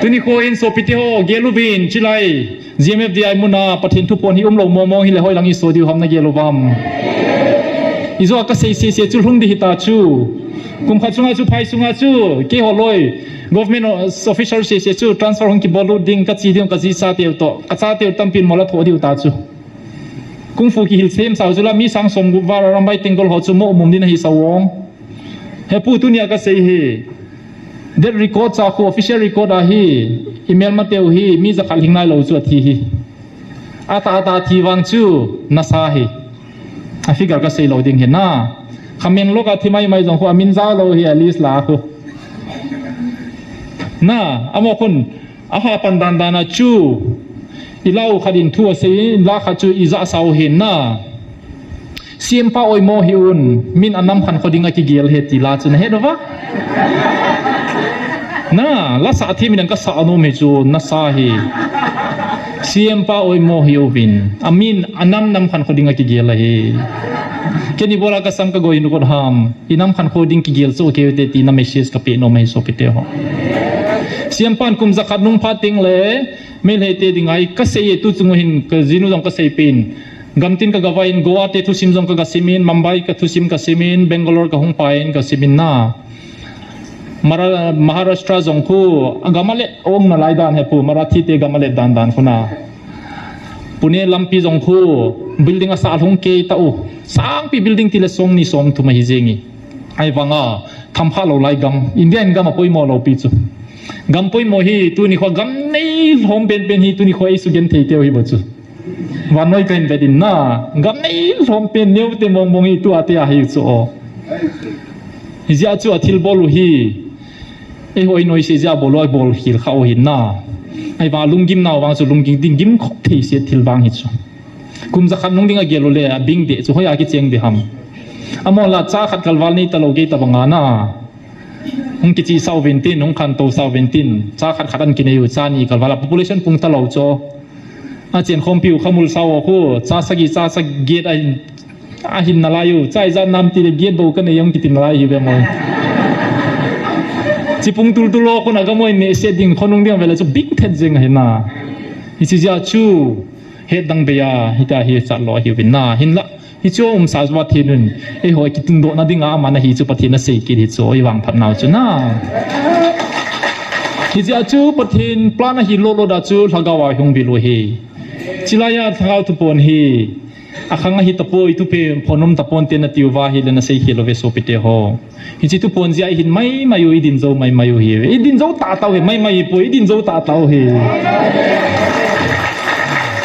Tuni kho in sopite ho, gel uvin, chilai G M F D I muna Pathen thuphon hi umlou mong mong hile hoilang iso diu ham nagel uvam. Ijou a kasei sese chu lhung di hita chu. Kum khat sunga chu phai sunga chu keiho loi government officer sese chu transfer hung kibol lut ding kachi diu kaji chateu toh. Kachateu tampin mola thoh diu ta chu. Kung fu kihil sem sao chu la mi sang som gup val Arambai Tenggol ho chu mo mum din ahi sao ong. He pu tunia kasei hi. That record cha khu official record ahi. Email mateu hi mi jakhat lhing nailou chu athi hi. Ata ata thi vang chu nasa hi. A figure kasei lou ding hi na. Khamen lou ka thi mai mai jong khu amin jao lou hi a list la khu. Na, amo khun. Aha pan dan dan a chu, ilau khat in thu asei, la khat chu ija sao hin na. C M pa oimo hiuvin, min anam khan kho ding akigel he ti la chu nahet uva. Na, la sa thi min an kasa anom hi chu, nasa hi. C M pa oimo hiuvin, amin anam nam khan kho ding akigel ahi. Keni bola kasam kagoi nu kot ham. Inam khan kho ding kigel chu keu te tina message kapeh nom ahi sopite ho. C M pan kum jakhat nung phat teng le, Meitei te dinga kasei e tu chung hin kajinu jong kasei pin. Gamtin kagavai in Goa te thusim jong kagasimin, Mumbai kathusim kasimin, Bangalore kahung pai in kasimin na. Mara-, Maharashtra jong khu agam alet ong nalai dan he pu, Marathi te gam alet dan dan khu na. Pune lampi jong khu building asah lhung kei ta u. Sangpi building tile song ni song thum ahi jeng e. Ahivanga thampha lou lai gam. India in gam apoimo lou pi chu. Gam poimo hi tuni kho gam nei lhom pen pen hi tuni kho ei sugen thei teu hi bo chu. Vannoi kahin vet in na. Gam nei lhom pen neo te mong mong hi tua te ahi chu o. Hijeh a chu athil bol u hi. Eiho ei noise jeh a bol u, abol khel kha u hin na. Ahivang lunggim nau vang chu lunggim ding gim khop thei se thil vang hi chu. Kum jakhat nung ding agel u le abing de chu hoiya kicheng de ham. Amon la cha khat kalval nei talou gei tabanga na. Hung kichi sao vin tin, hung khantou sao vin tin. Cha khat khat an kinei u, cha ni kalval a population pung talou chu. Achen khompi u khamul sao khu, cha sagi, cha sagiet a Ahin nalai u, chai jat nam ti le giet bou kanei ong kiti nalai hi ve mo. Chipung tultul ho khun agam hoi nehse ding, khonung ding vele chu bing thet jeng ahi na. Hiche jeh a chu, het dang bei a, hitia hi sat lo ahiuvin na, hinlah. Hichu umsa chu Pathen un, eiho kitundohna dinga aman ahi chu Pathen asei kit hi chu, i vangphat nau chu na. Hijeh a chu Pathen plan ahi lolo da chu lhagao a hung vil u hi. Chilai a lhagao thupon hi. Akhang ahi tapoi, thupi phon um tapon te nati uva ahile nasei khel uve sopite ho. Hiche thupon jeh a ihin maimai u, idin jou maimai u hi. Idin jou tahtah u hi, maimai poi, idin jou tahtah u hi.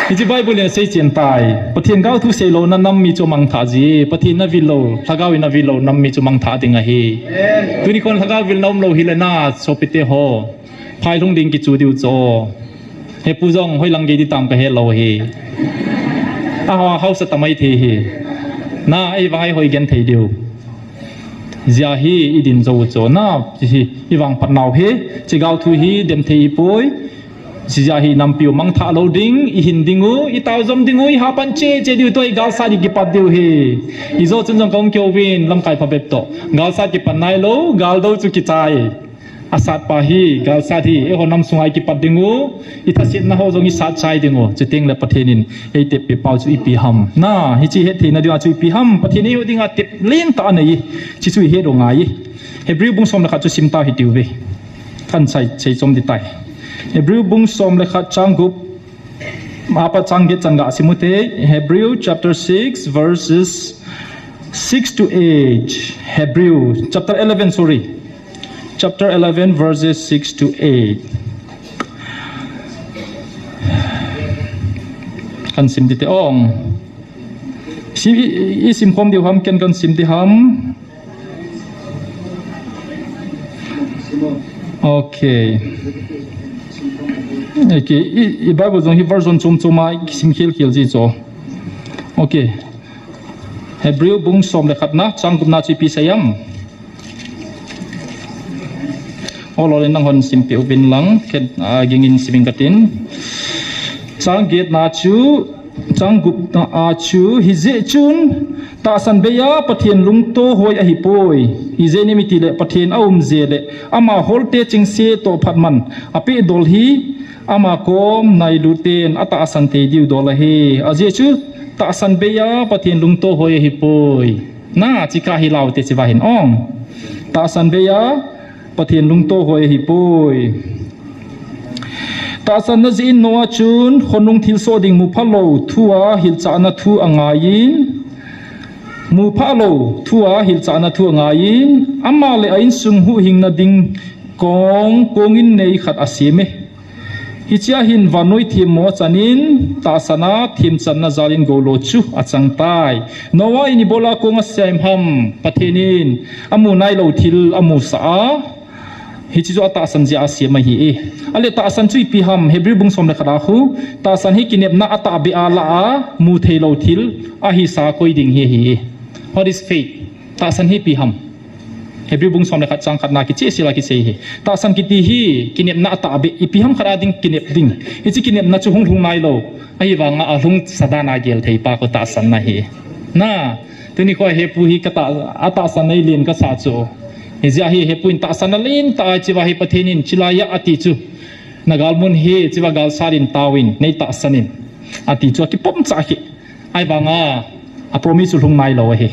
Hiche Bible in asei chen tai. Pathen gaothu seilouna nam mi chu amangthah ji. Pathen in avil lou, lhagao in avil lou nam mi chu mangthah ding ahi. Tuni khon lhagao vilna umlou hile na sopite ho. Phailhung ding kichu diu chu. Hepu jong hoilang gei di tam kahe lou hi. Ahao, hausa tamai thei hi. Na, ei vang ei hoi gen thei diu. Jeh hi idin jou u chu. Na, hi, i vangphat nau hi. Hiche gaothu hi dem thei hipoi. Hiche jeh hi nampi u mangthah lou ding, ihin ding u, itao jom ding u, ihapan cheh cheh diu toh, igalsat hi kipat diu hi. Ijo chun jong kahung kihou vin, lamkai phabep toh. Galsat kipat nailou, galdou chu kichai. Asatpa hi, galsat hi, eiho nam sunga ikipat ding u, ithasetna ho jong isat chai ding u, chuteng le Pathen in eitep peh pau chu ipi ham. Na, hiche hettheina dinga chu ipi ham, Pathen in eiho dinga tep lentah anei, hiche chu ihet u ngai. Hebrew bung som le khat chu sim tau hitiuve. Kahin sei, seichom ding tai. Hebrew bung som le khat chang gup, apat chang get chan gasim u hite, Hebrew chapter six verses six to eight. Hebrew chapter eleven, sorry. Chapter eleven, verses six to eight. Kahin sim ding hite ong. Sim, i, i, isim khom diu ham, ken kahin sim ding ham. Okay. Okay, i, i Bible jong hi version chom chom a sim khel khel ji chu. Okay. Hebrew bung som le khatna, chang gupna chu ipi asei em. Ol ol in nanghon simpeh uvin lang, kei, ah, ging in sim inge katin. Chang getna chu, chang gupna a chu, hijeh chun, tahsan bei a Pathen lungto hoi ahipoi. Ijeh inem itile Pathen aum jeh le, ama holte chengse toh phat man, apeh dol hi, ama kom nailut ten atahsan thei diu dol ahi. Ajeh chu, tahsan bei a Pathen lungto hoi ahipoi. Na, chika hilou te chiva hin ong. Tahsan bei a Pathen lungto hoi ahipoi. Tahsanna jeh in Noah chun khonung thilsoh ding muphalou thua hilchahna thu angaiyin, muphalou thua hilchahna thu angaiyin, ama le a insung huhhingna ding kong, kong innei khat asem e. Hichea hin vannoi themmo achanin, tahsan a themchanna jalin goulo chu achang tai. Noah in ibola kong asem ham, Pathen in amu nailou thil amusah a, hiche chu atahsan jeh a asem ahi e. Ahile tahsan chu ipi ham, Hebrew bung som le khat a khu, tahsan hi kinepna atahbeh a lah a, mu theilou thil ahisa koi ding hi ahi e. What is faith? Tahsan hi ipi ham. Hebrew bung som le khat chang khatna kicheh sela kisei hi. Tahsan kiti hi kinepna atahbeh, ipi ham khat a ding kinep ding. Hiche kinepna chu hung lhung nailou. Ahivanga alhungsa dan a gel thei pa khu tahsanna ahi. Na, tuni khu hepu hi katah, atahsan neilen kasah chu. Hijeh a hi hepu in tahsan alen tah a chiva hi Pathen in chilai a ati chu. Nagalmun hi chiva galsat in taovin, neitahsan in. Ati chu akipom cha hi. Ahivanga, a promise chu lhung nailou ahi.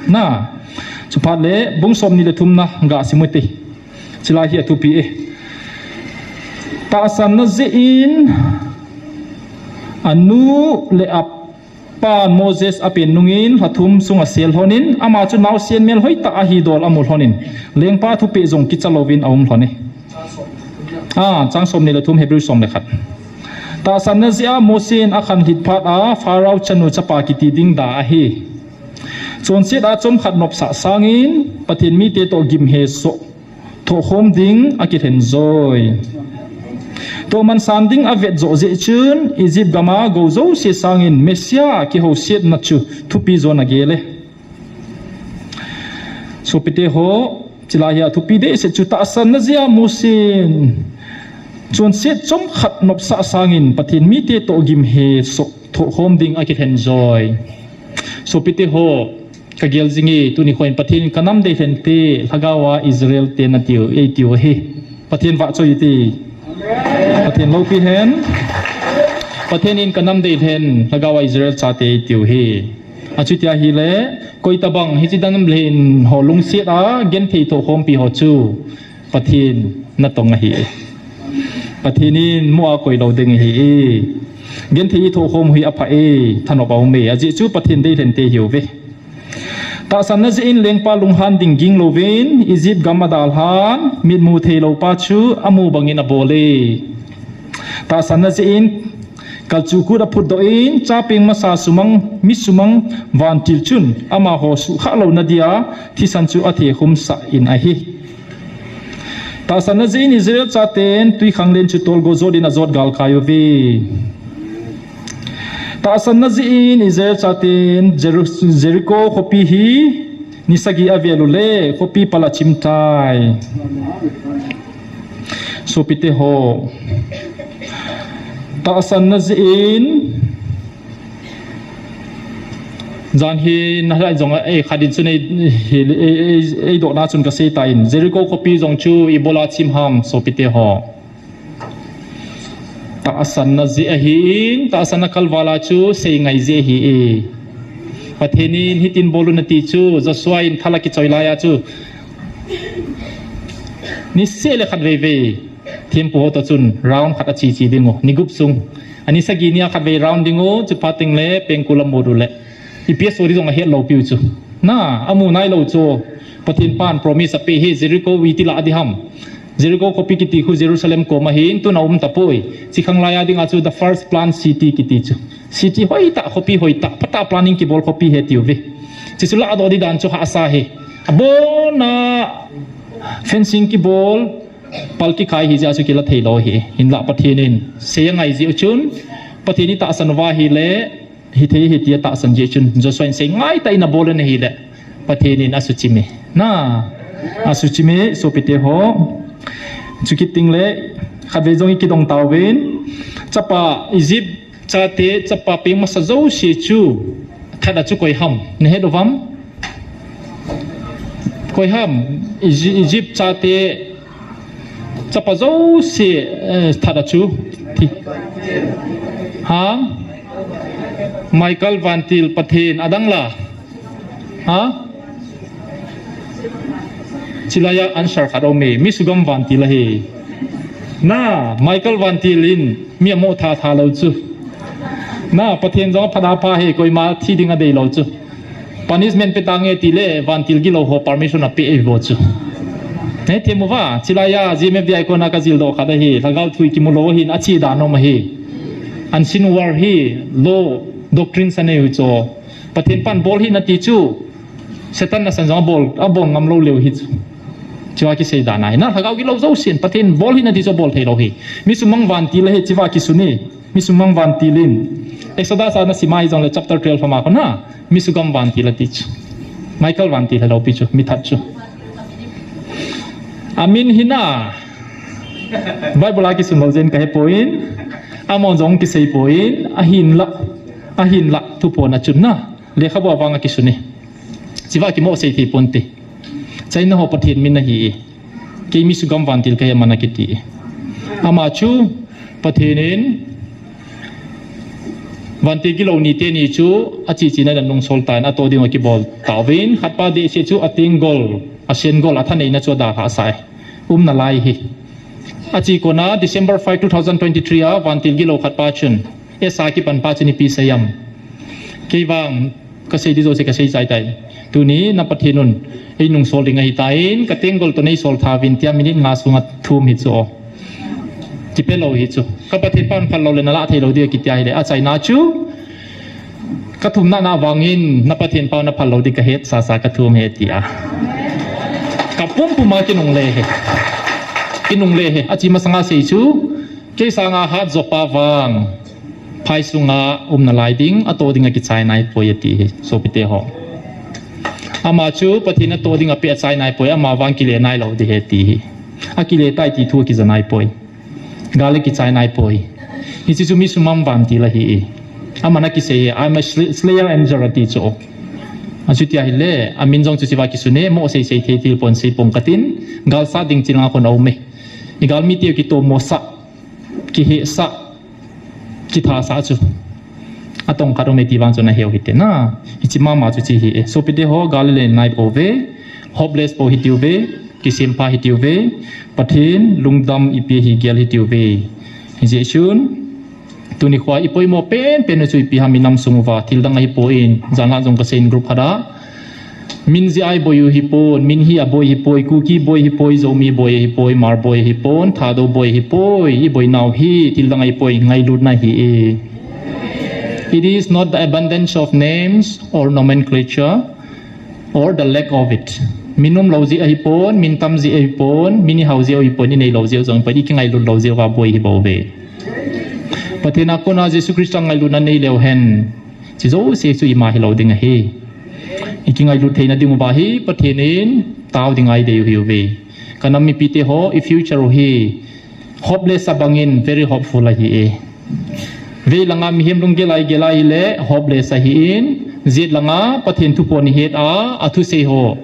Na, chuphat le, bung somni le thumna gasim u hite. Chilai hi athupi e. Tahsanna jeh in, anu le apan Moses apen nungin lha thum sung asel lhonin, ama chu naosen melhoi tah ahi dol amu lhonin, lengpa thupeh jong kicha louvin aum lhon e. Ah, chang somni le thum, Hebrew som le khat. Tahsanna jeh a Mose in akhanlhit phat a Pharaoh chanu chapa kiti ding da ahi. Chonset a chomkhat nopsah sangin Pathen mite toh gimhesoh thohkhom ding akilhen joi. Tohman san ding avet joh jeh chun Egypt gam a gou jouse sangin Messiah kihousetna chu thupi jon agel e. Sopite ho, chilai hi athupi dehset chu tahsanna jeh a Mose in chonset chomkhat nopsah sangin Pathen mite toh gimhesoh thohkhom ding akilhen joi. Sopite ho, Ka gel jing e, tuni khoin Pathen in ka nam dei lhen te, lhagao a Israel te na tiu, ei tiu ahi. Pathen vahchoi te. Pathen loupi hen. Pathen in ka nam dei lhen, lhagao a Israel chate ei tiu ahi. Achuti ahile, koi tabang, hiche nam lhen ho lungset a, genthei thohkhompi ho chu. Pathen natong ahi. Pathen in mu a koi lou ding ahi. Genthei thohkhom hi apha e, thanop a um e. Ajeh chu Pathen dei lhen te hiu ve. Tahsanna jeh in lengpa lunghan ding ging louvin, Egypt gam adalhan, mitmu thei lou pa chu amu bangin abol e. Tahsanna jeh in kalchuh kut aphutdoh in, chapeng masa sumang, mi sumang vantil chun, amaho suhkhah louna dia, thisan chu athe khumsah in ahi. Tahsanna jeh in Israel chaten twikhanglen chu tolgo jot in ajot galkai uve. Tahsanna jeh in Israel chaten Jeru-, Jericho khopi hi ni sagi avel u le khopi pal achim tai. Sopite ho. Tahsanna jeh in Jan hi nalhah jong a, ei, khat in chun ei, hi, ei, ei, ei dohna chun kasei tan. Jericho khopi jong chu ibola chim ham, sopite ho. Tahsanna jeh ahin, tahsanna kalval a chu seingai jeh ahi e. Pathen in hitin bol un ati chu, Joshua in thal akichoi lai a chu. Niseh le khat veivei. Thempu ho toh chun round khat achi chi ding u. Ni gup sung. Ani sagi nia khat vei round ding u, chuphat teng le pengkul amu u le. Ipi aso di jong ahet lou piu chu. Na, amu nai lou chu. Pathen pan promise ape hi Jericho iti lah ding ham. Jericho khopi kiti khu Jerusalem kom ahin, tun aum tapoi. Chikhang lai a ding a chu the first planned city kiti chu. City hoitah, khopi hoitah, phatah planning kibol khopi ahi tiu ve. Chuchu ladoh di dan chu hahsa ahi. Abon a fencing kibol, pal kikhai hi jeh a chu kila thei lou ahi. Hinlah Pathen in sei angai jeh u chun, Pathen in tahsan uva ahile, hithei ahi tia tahsan jeh u chun, Joshua in seingai tah in abol in ahile, Pathen in asuchim e. Na, asuchim e, sopite ho. Chukit teng le, khatvei jong ikidong tauvin, chapa Egypt chate, chapa peng masa jouse chu, that a chu koi ham, nahet uvam? Koi ham, Egy-, Egypt chate, chapa jouse, eh, that a chu. Thi. Ha? Michael vantil, Pathen, adang la. Ha? Chilai a answer khat aume, mi sugam vantil ahi. Na, Michael vantil in, mi amo tha tha lou chu. Na, Pathen jong apha da pha hi, koima thi ding adei lou chu. Punishment pe tange tile, vantil gilou ho permission ape e vo chu. Nei, themu va, chilai a, G M F D I kona kajil doh khat ahi, lhagao thu ikimu lou ahin, achi dan nom ahi. Unseen war hi, law, doctrine sa nei u chu. Pathen pan bol hih in ati chu, Satan nasan jong abol, abol ngam lou leu hi chu. Chua kisei dan ahi. Na, lhagao gilou jousen, Pathen bol hih in ati chu abol thei lou hi. Mi sumang vantil ahi, chua kisun e. Mi sumang vantil in. Exodus a nasim a hijongle chapter twelve ama kona. Mi sugam vantil ati chu. Michael vantil hilou pi chu, mi that chu. Amin hina. Bible a kisun lou jeh in kahe poi. Amahon jong kisei poi. Ahinlah. Ahinlah. Thuphon a chun na. Lekhabu a vang a kisun e. Chua kimo sei thei ponte. China ho Pathen min ahi e. Kei mi sugam vantil kahi aman akiti e. Ama chu Pathen in vantil gilou ni teni chu achi chi na dan nung sol tan ato ding a kibol tauvin khat pa dehset chu atenggol, asenggol, athaneina chu adalhah sai. Um nalai hi. Achi kona December five, two thousand twenty-three a vantil gilou khat pa chun. Esa kipan pa chun ipi seiyam. Kei vang Kasei di jouse kasei chai tai. Tuni na Pathen un, ei nungsol ding ahitan, katenggol toh nei sol thauvin tia minute nga sunga thum hi chu o. Kipe lou hi chu. Ka Pathen pa naphal lou le nalah thei lou di kiti ahile, achaina chu. Kathumna na vangin, na Pathen pa naphal lou di kahet sasa kathum hi tia. Kapumpum a kinungle hi. Kinungle hi. Achi masanga sei chu. Kei sanga hat jo pa vang, phai sunga um nalai ding, ato ding akichai naipoi ati hi, sopite ho. Ama chu Pathen in ato ding apeh achai naipoi, ama vang kile nailou di hi ati hi. Akile tai ti thu akija naipoi. Gal le kichai naipoi. Hiche chu mi sumang vantil ahi e. Aman akisei hi, "I'm a sl-, slayer angel," ati chu. Achuti ahile, amin jong chu chiva kisun e, mo sei sei thei thil pon sei pong katin, galsat ding chi langa khun aume. Igalmi teu kitomosah, kihehsah, kithasah chu. Atong khat aume ti vang chu naheu hite na. Hichi mama chu chi hi e. Sopite ho, gal le nai bou ve, hopeless bou hitiuve, kisempha hitiuve, Pathen lungdam ipi hi gel hitiuve. Hijeh chun, tuni khoa ipoimo penpen u chu ipi ham inam sung uva, thil dang ahipoi, janlhah jong kaseiyin group khat a. Min jeh a iboi u hipon, min hi aboi hipoi, Kuki boi hipoi, Zomi boi hipoi, Hmar boi hipon, Thadou boi hipoi, iboinau hi, thil dang ahipoi, ngailutna ahi e. It is not the abundance of names or nomenclature or the lack of it. Min umlou jeh ahipon, min tam jeh ahipon, min ihao jeh ahipon, ineilou jeh jong ahipon, ikingailut lou jeh uva boi hibouve. Pathen a kona Jesu Christa ngailutna neileu hen, chi jouse chu ima hilou ding ahi. Ikingailut theina ding uva hi Pathen in tao ding a idei u hiuve. Kanam mipite ho, i future u hi hopeless abangin very hopeful ahi e. Vei langa mihem lunggel a igel a ahile hopeless ahin, jet langa Pathen thu pon ihet a, athusei ho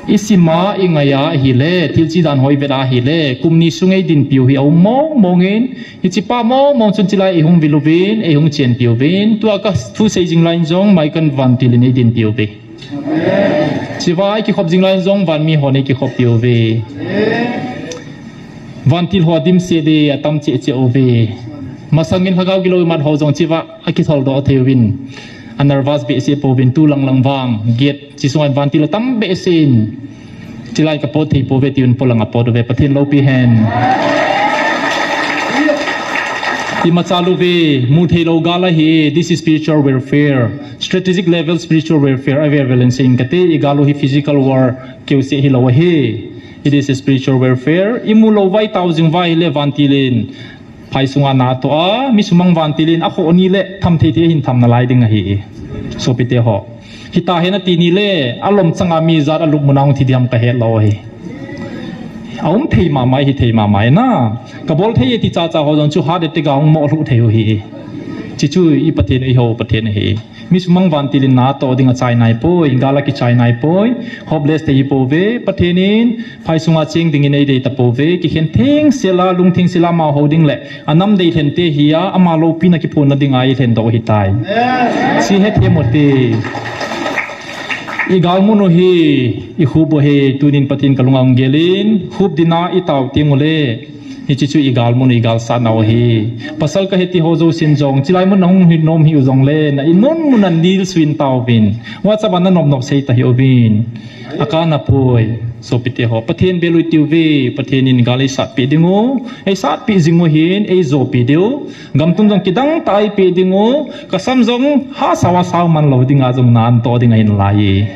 isima ingaiya ahile, thilse dan ho ivet a ahile, kum ni sung eidinpiu hi aum mong mongin, hichepa mong mong chun chilai eihung vil uvin, eihung chenpiuvin, tua kathusei jing laiyin jong Michael vantil in eidinpiuve. Chivai kikhop jing laiyin jong vanmi hon eikikhoppiuve. Vantil ho adimset e, atam cheh cheh uve. Masangin lhagao gilou imat ho jong chiva akitholdoh thei uvin, a nervous behseh pouvin, tu lang lang vang gate chi sunga vantil atam behseh in, chilai kapot thei pouve tiuvin polang apot uve, Pathen loupi hen. Imacha louve, mutheilou gal ahi, this is spiritual warfare, strategic level spiritual warfare, ave ave len sein kate, igal u hi physical war keuseh hilou ahi. It is a spiritual warfare. Imu lou uva itao jing uva ahile vantil in phai sunga natoh a, mi sumang vantil in akhoh ni le tham thei thei ahin tham nalai ding ahi. Sopite ho, hitahen ati ni le alom changa mi jat alupmun a hung thi ding ham kahet lou ahi. Aum thei mama, hithei mama na. Kabol thei e ti chacha ho jong chu heart attack a hung mo lhuh thei u ahi. Chi chu i Pathen u, eiho Pathen ahi. Mi sumang vantil in natoh ding achai naipoi, gal a kichai naipoi, hopeless thei hipouve, Pathen in phai sunga cheng dingin eidei tapouve, kikhen thengsel a, lungthengsel a ama hou ding le anam deilhen te hi a, ama loupina kiphonna dinga eilhendoh u ahitai. Chi hethem u hite. Igalmun u hi, ikhup u hi, tunin Pathen kalunga hung gelin, khup dinga itao teng ule, hiche chu igalmun u, igalsatna u ahi. Pasal kahi ti ho jousen jong, chilai mun nahung hi nom hiu jongle, na inmun mun a nilsuh in taovin, WhatsApp a nanop nop sei tahih uvin. Akana poi, sopite ho, Pathen bel u itiuve, Pathen in gal eisatpeh dingu, eisatpeh jingu ahin, eijopi diu. Gamtum jong kidang tah a eipeh dingu, kasam jong hasao a sao man lou dinga jong nantoh ding ahinlai.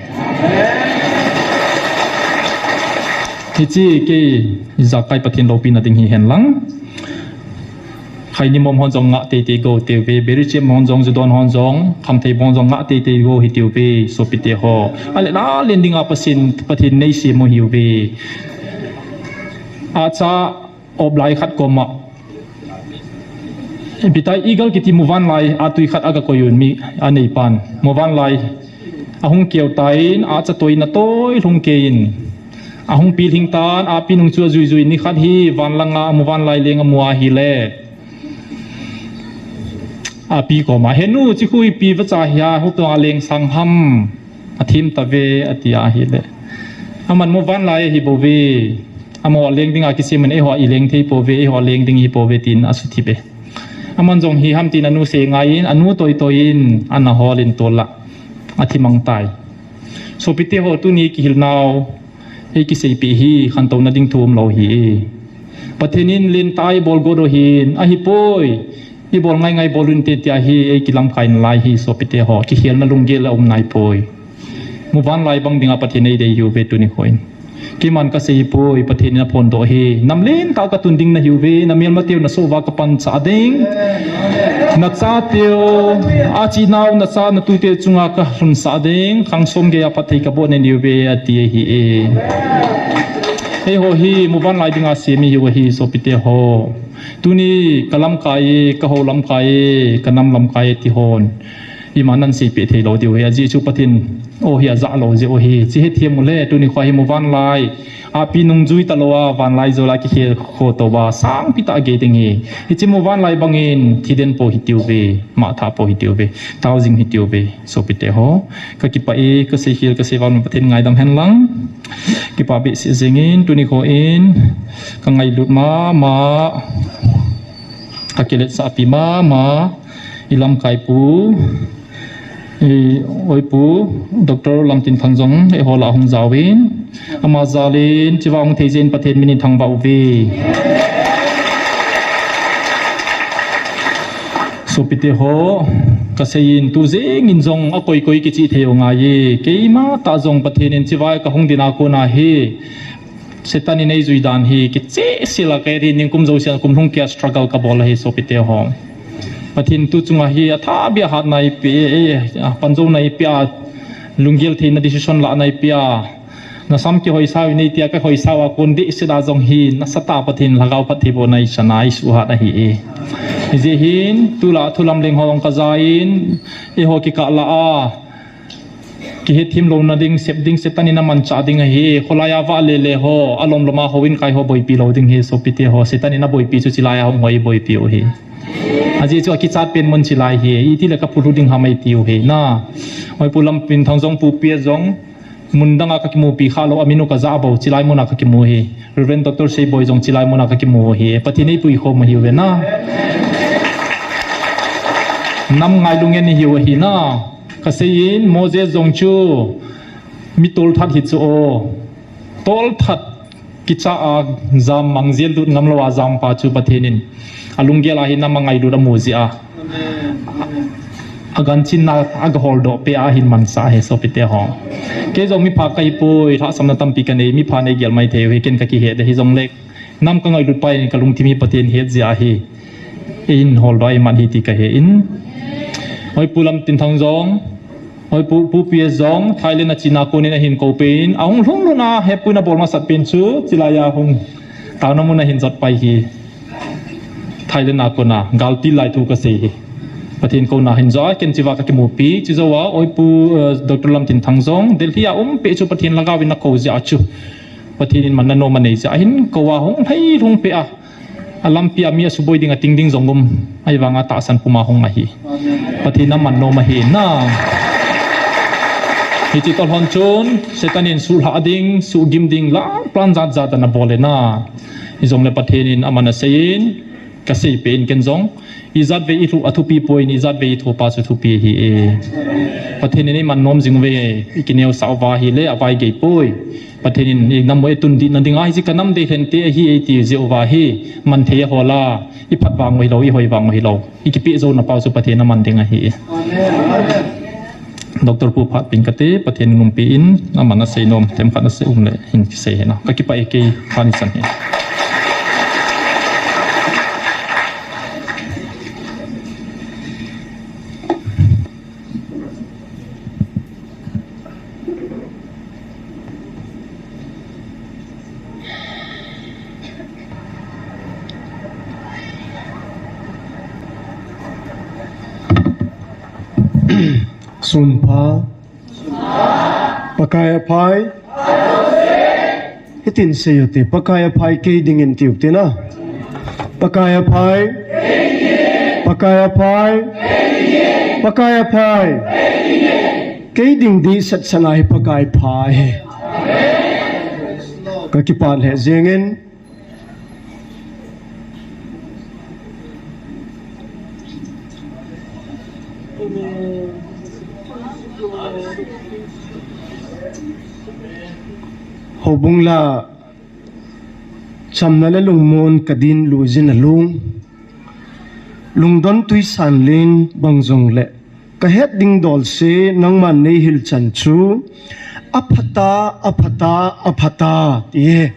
Hiche kei ijakai Pathen loupina ding hihen lang. Khaini mom hon jong ngah teitei go tiuve, beri chep hon jong, judon hon jong, khamthei bon jong ngah teitei go hitiuve, sopite ho. Ale lalen dinga Pathen, Pathen neisem u ahiuve. Acha, oplai khat koma, ipi tai, eagle kiti muvanlai a tui khat aga koi un, mi aneipan. Muvanlai ahung keu tan, acha toina toi lhung keiyin, ahung pilhing tan, api nung chu ajui jui, nikhat hi van langa muvanlai leng amu ahile, api koma, "He nu, chikhu ipi vacha hia, hutonga leng sang ham? Athim tave," ati ahile, aman muvanlai ahibouve. Amaho leng dinga kisem in, "Eiho ileng thei pouve, eiho leng ding hipouve," tin asuthip e. Aman jong hi ham tin anu sei ngaiyin, anu toitoi in, ana holin tol a athimang tai. Sopite ho, tuni kihilnau, eikiseipeh hi, khantouna ding thu umlou ahi. Pathen in lentah a ibol got u ahin, ahipoi, ibol ngai ngai bol unte tia hi, eikilamkai nalai ahi, sopite ho, kikhelna lunggel aum naipoi. Muvanlai bang dinga Pathen eidei ahiuve tuni khoin. Keiman kasei hipoi, Pathen in aphondoh ahi. Nam lentah katun ding nahiuve, namelmateu nasoh uva kapanchah ding. Nachateu, achinau, nacha, natute chunga kalhunsah ding, khang som geiya phatthei kaboh nahiuve, ati ahi e. Eiho hi muvanlai dinga sem ihiu ahi, sopite ho. Tuni kalamkai e, kahou lamkai e, kanam lamkai e ti hon, Ima nan seipeh thei lou diu ahi, ajeh chu Pathen o hi ajah lou jeh u ahi. Hiche hethem u le, tuni kho hi mu vanlai. Api nungjui talou a, vanlai jol a kikhel khoto a, sangpi tah a gei ding ahi. Hiche mu vanlai bangin, thiden po hitiuve, mangthah po hitiuve, taojing hitiuve, sopite ho. Kakipah e, kaseikhel, kasei val Pathen ngaidam hen lang. Kipah behseh jengin, tuni kho in, kangailut mama, kakiletsahpi mama, ilamkai pu, i, oi pu, Doctor Lamtinthang jong, eiho lah a hung jaovin, ama jal in, hicheva hung thei jeh in Pathen min ithangvah uve. Sopite ho, kaseiyin tu jengin jong akoi koi kichih thei u ngai e, keima tah jong Pathen in hicheva kahung dinga kona hi, Satan in eijui dan hi, kicheh sel a kahi, ningkum jouse a kum lhung keiya struggle kabol ahi sopite ho. Pathen tu chunga hi, athahbeh a hatna eipeh, eh, eh, panjouna eipeh a, lunggel theina decision lahna eipeh a, nasam kihoisau in eitia kahoisau a kon dehset a jong hi, nasatah a Pathen lhagao phattheibohna eisana, eisuhat ahi e. Hijeh hin, tulai thu lamleng ho jong kajan, eiho kikah lah a, kihethem louna ding, sep ding, Satan in amanchah ding ahi e, kholai a vahle le ho, alom lom a houin kai ho boipi lou ding ahi sopite ho, Satan in aboipi chu chilai a hung ho eiboipi u ahi. Ajeh chu akichat pen mun chilai ahi, itile kaphulhu ding ham eitiu ahi na. Oi pu Lamtinthang jong, pu P S jong, mun dang a kakimupi khalou, amin u kajah bou, chilai mun a kakimu ahi. Reverend Doctor Seiboi jong chilai mun a kakimu ahi. Pathen in eipui khom ahiuve na. Nam ngailutna nei hiu ahi na. Kaseiyin Moses jong chu mi tolthat hichu o. Tolthat kicha a jam mang jel lut ngam lou a jampa chu Pathen in alunggel a hi nam angailut amu jeh a. Aganchinna agaholdoh peh a ahin mansa ahi sopite ho. Kei jong mipha kahipoi, lhahsamna tampi kanei, mipha nei gel maithei u ahi, ken kakihet ahi jongle. Nam kangailut pa in kalungthim hi Pathen het jeh ahi. Eihin holdoh a eiman ahi ti kahen. Oi pu Lamtinthang jong, oi pu, pu P S jong, Thailand a chena kon in ahin kou peh in, ahung lhung lhung a, hepu in abol masat pen chu, chilai a hung. Taona mun ahin jot pai ahi. Thailand a kona, galpi lai thu kasei ahi. Pathen kouna ahin jot a, ken hicheva kakimupi, hiche jou a, oi pu, eh, Doctor Lamtinthang jong, Delhi a um peh chu Pathen lhagao in akou jeh a chu. Pathen in manna nom anei jeh a, ahin kou a hung lhai lhung peh a. Alampi a mi asuboi ding ating ding jong um. Ahivang a tahsan puma hung ahi. Pathen in aman nom ahi na. Hiche toh lhon chun, Satan in suhlhah ding, suhgim ding, la plan jat jat ana bol e na. Hijongle Pathen in aman aseiyin, kasei peh in ken jong. Ijat vei ilhuh a thupi poi, ijat vei ithopa chu thupi ahi e. Pathen in eiman nom jing uve, ikineosah uva ahile, avai gei poi. Pathen in inam u eitun dihna dinga, hiche kanam deilhen te ahi eiti jeh uva hi, man thei ahol a, iphat vang u hilou, ihoi vang u hilou. Ikipeh jouna pau chu Pathen in aman ding ahi. Doctor Pu Phatpi in kate, Pathen in umpi in, aman asei nom, themkhat asei um le, hin kisei ahi na. Kakipah e kei, phat ichan ahi. Sunpha. Pakai aphai. Hitin sei u hite, Pakai aphai kei dingin tiu hite na. Pakai aphai. Pakai aphai. Pakai aphai. Kei ding dihset sanga hi Pakai pha ahi. Kakipah lheh jengin. Houbung lah a chamna le lungmon kadin luijin alung. Lungdon twisan len bang jongle kahet ding dolse nangman neihil chan chu, aphat a, aphat a, aphat a, ti e.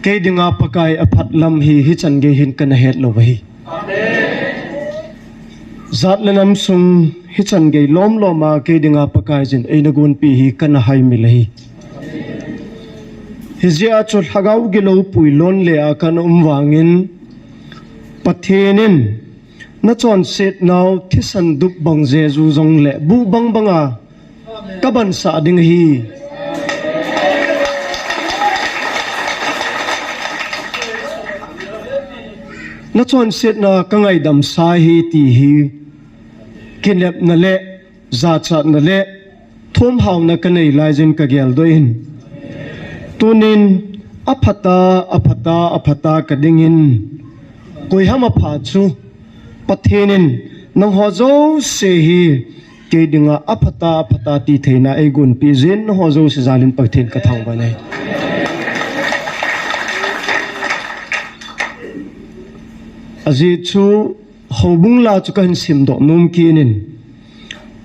Kei dinga Pakai aphat lam hi, hichan gei hin kana het lou ahi. Jat le nam sung hichan gei lom lom a kei dinga Pakaiyin eina gonpi hi kana haimil ahi. Hijeh a chu lhagao gilou puilon le a kana um vangin Pathen in nachonset nau thisan dup bang Jesu jong le bu bang banga kabansah ding ahi. Nachonsetna kangaidam sa ahi ti hi kinepna le jachatna le thumhauna kanei laijin kageldoh in. Tunin aphata, aphata, aphata kadingin. Koiham apha chu Pathenin nangho jouse hi kei dinga aphata, aphata ti theina eigonpi jin nangho jouse jalin Pathen kathangvah e. Ajeh chu houbung la chu kahin simdoh nom kinin.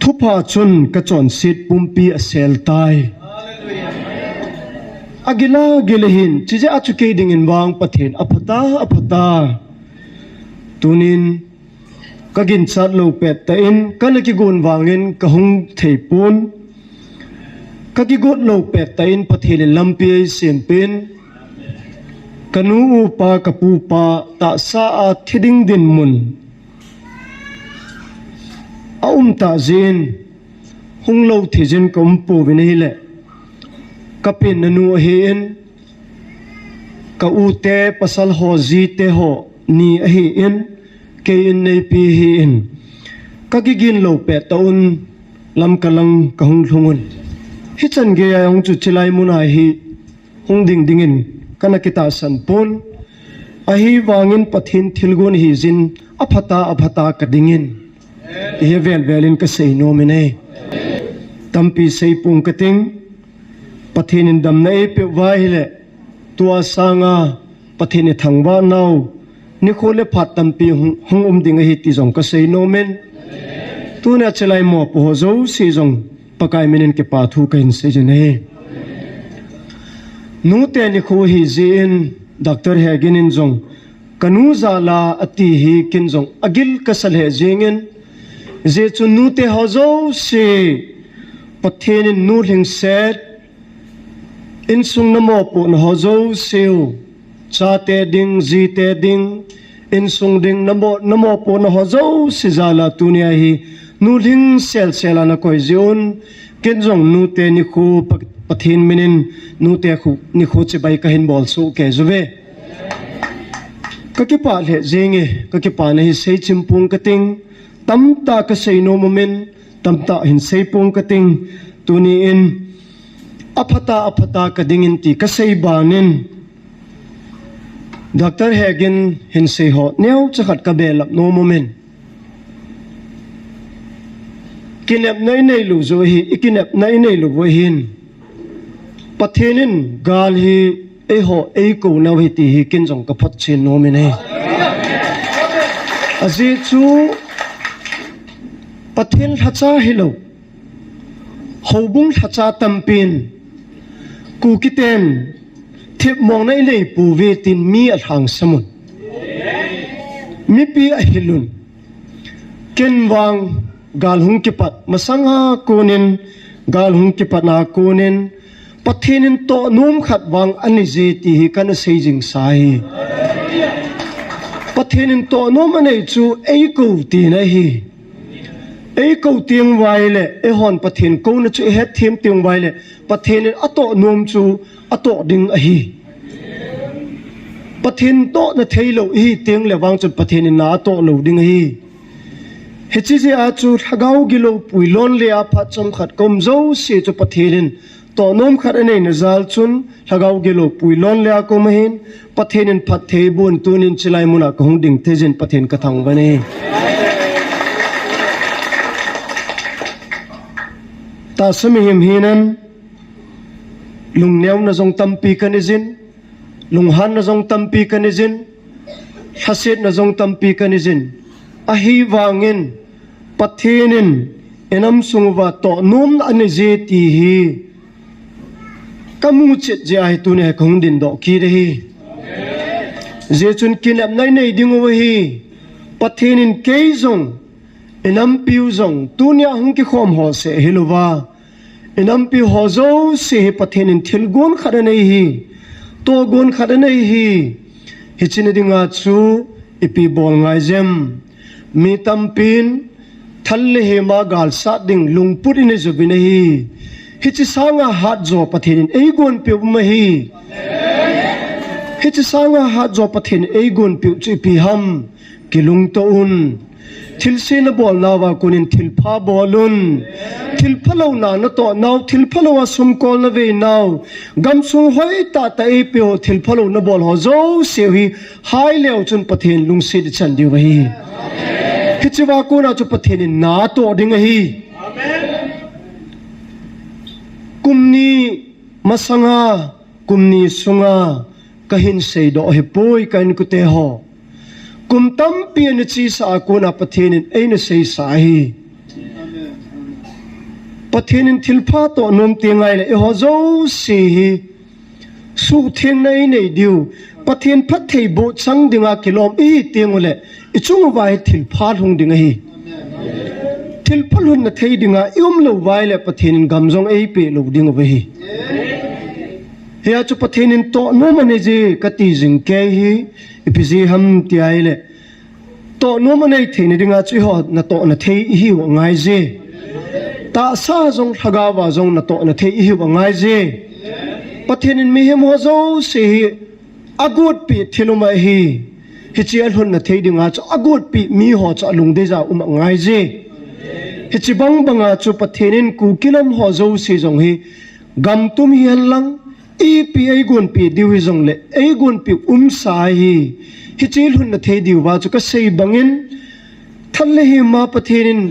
Thupha chun kachonset pumpi asel tai. Agila gila hin, chijeh a chu kei dingin vang Pathen aphata, aphata. Tunin kaginchat lou pettah in, kana kigon vangin kahung thei pon. Kakigot lou pettah in Pathen in lampi eisempin. Kanu upa, kapu pa, tahsa a thi ding dinmun aum tah jin, hung lou thei jin kaum pouvin ahile, kapenna nu ahin, ka u te pasal ho, ji te ho ni ahin, kei inneipi ahin, kakigin lou pettah un, Lamka lang kahung lhung un. Hichan geiya hung chu chilai muna hi hung ding dingin kana kitahsan pon. Ahivangin Pathen thilgon hijin aphata, aphata kadingin. Ihi velvelin kasei nomin e. Tampi seipong kating. Pathen in damna eipeuva ahile, tua sanga Pathen ithangvah nau nikho le phat tampi hung, hung um ding ahi ti jong kasei nomin. Tunia chilai mopo ho jouse jong Pakai minin kipathu kahin seijin ahi. Nute nikho hijeh in Doctor Hegin in jong kanu jal a ati hi ken jong agil kasa lheh jengin, jeh chun nute ho jouse Pathen in nu lhingset, insung namopohna ho jouse u, chate ding, jite ding, insung ding namo, namopohna ho jouse jal a tunia hi nu lhingsel sel a nakoi jeh un, ken jong nute nikho Pa-, Pathen minin nute khu, nikho chibai kahin bolsoh kei uve. Kakipah lheh jenge, kakipana hi seichim pong kating, tamtah kasei nom umin, tamtah hin seipong kating, tuni in aphata, aphata kadingin ti kasei banin, Doctor Hegin hin sei ho neocha khat kabelap nom umin. Kinepna inei lou joh hi, ikinepna inei lou u ahin. Pathen in gal hi eiho eikounau ahi ti hi ken jong kaphotchen nomin ahi. Ajeh chu Pathen lhacha hilou, houbung lhacha tampin, Kukiten thipmongna inei pouve tin mi alhangsamun, mipi ahilun. Ken vang gal hung kipat masanga konin, gal hung kipatna konin, Pathen in tohnom khat vang anei je ti hi kana sei jingsa ahi. Pathen in tohnom anei chu eikou tina ahi. Eikou teng uva ahile, eihon Pathen kouna chu ihetthem teng uva ahile, Pathen in atohnom chu atoh ding ahi. Pathen tohna theilou ihi tengle vang chun Pathen in na atoh lou ding ahi. Hiche jeh a chu lhagao gilou puilon le a phat chomkhat kaum jouse chu Pathen in tohnom khat aneina jal chun lhagao gilou puilon le a kaum ahin, Pathen in phattheiboh in tunin chilai muna kahung ding thei jin Pathen kathangvah e. Tahsa mihem hinan, lungneona jong tampi kanei jin, lunghanna jong tampi kanei jin, lhasetna jong tampi kanei jin. Ahivangin Pathen in inam sung uva tohnomna anei je ti hi kamuchet jeh ahi, tunia hi kahung dingdoh kit ahi. Jeh chun kinepna inei diu ahi. Pathen in kei jong, inampiu jong, tunia hung kikhom ho seh hilouva, inampiu ho jouse hi Pathen in thilgon khat anei ahi, tohgon khat anei ahi. Hiche na dinga chu ipi bol ngai jem? Mi tampin thal le hema galsat ding lungput in eijuvin ahi. Hiche sanga hatjo Pathen in eigonpeh u ahi. Hiche sanga hatjo Pathen in eigonpeh u chu ipi ham? Kilungto un. Thilse nabolnauva konin thilpha bol un. Thilpha louna natohnau, thilpha louva sumkol naveinau, gamsung hoitah tah eipeh u, thilpha lou nabol ho jouse hi hai leu chun Pathen lungset ichan diu ahi. Hichea kona chu Pathen in natoh ding ahi. Kum ni masanga, kum ni sunga kahin seidoh ahipoi, ka inkote ho. Kum tampi ana chesa a kona Pathen in eina seisa ahi. Pathen in thilpha tohnom teng ahile eiho jouse hi suhthengna einei diu, Pathen phattheiboh chang dinga kilom ihi tengule, ichung uva hi thilpha lhung ding ahi. Thilpha lhunna thei dinga ium lou uva ahile Pathen in gam jong eipeh lou diu ahi. Hia chu Pathen in tohnom anei je kati jing kei hi, ipi jeh ham ti ahile, tohnom anei theina dinga chu eiho natohna thei ihiu angaije. Tahsa jong lhagaova jong natohna thei ihiu angaije. Pathen in mihem ho jouse hi agotpeh thil um ahi. Hiche alhunna thei dinga chu agotpeh miho chu alungdeija um angaije. Hiche bangbanga chu Pathen in Kuki nam ho jouse jong hi gamtum hihen lang, ipi eigonpeh diu hijongle eigonpeh umsa ahi. Hiche lhunna thei diuva chu kasei bangin, thal le hema Pathen in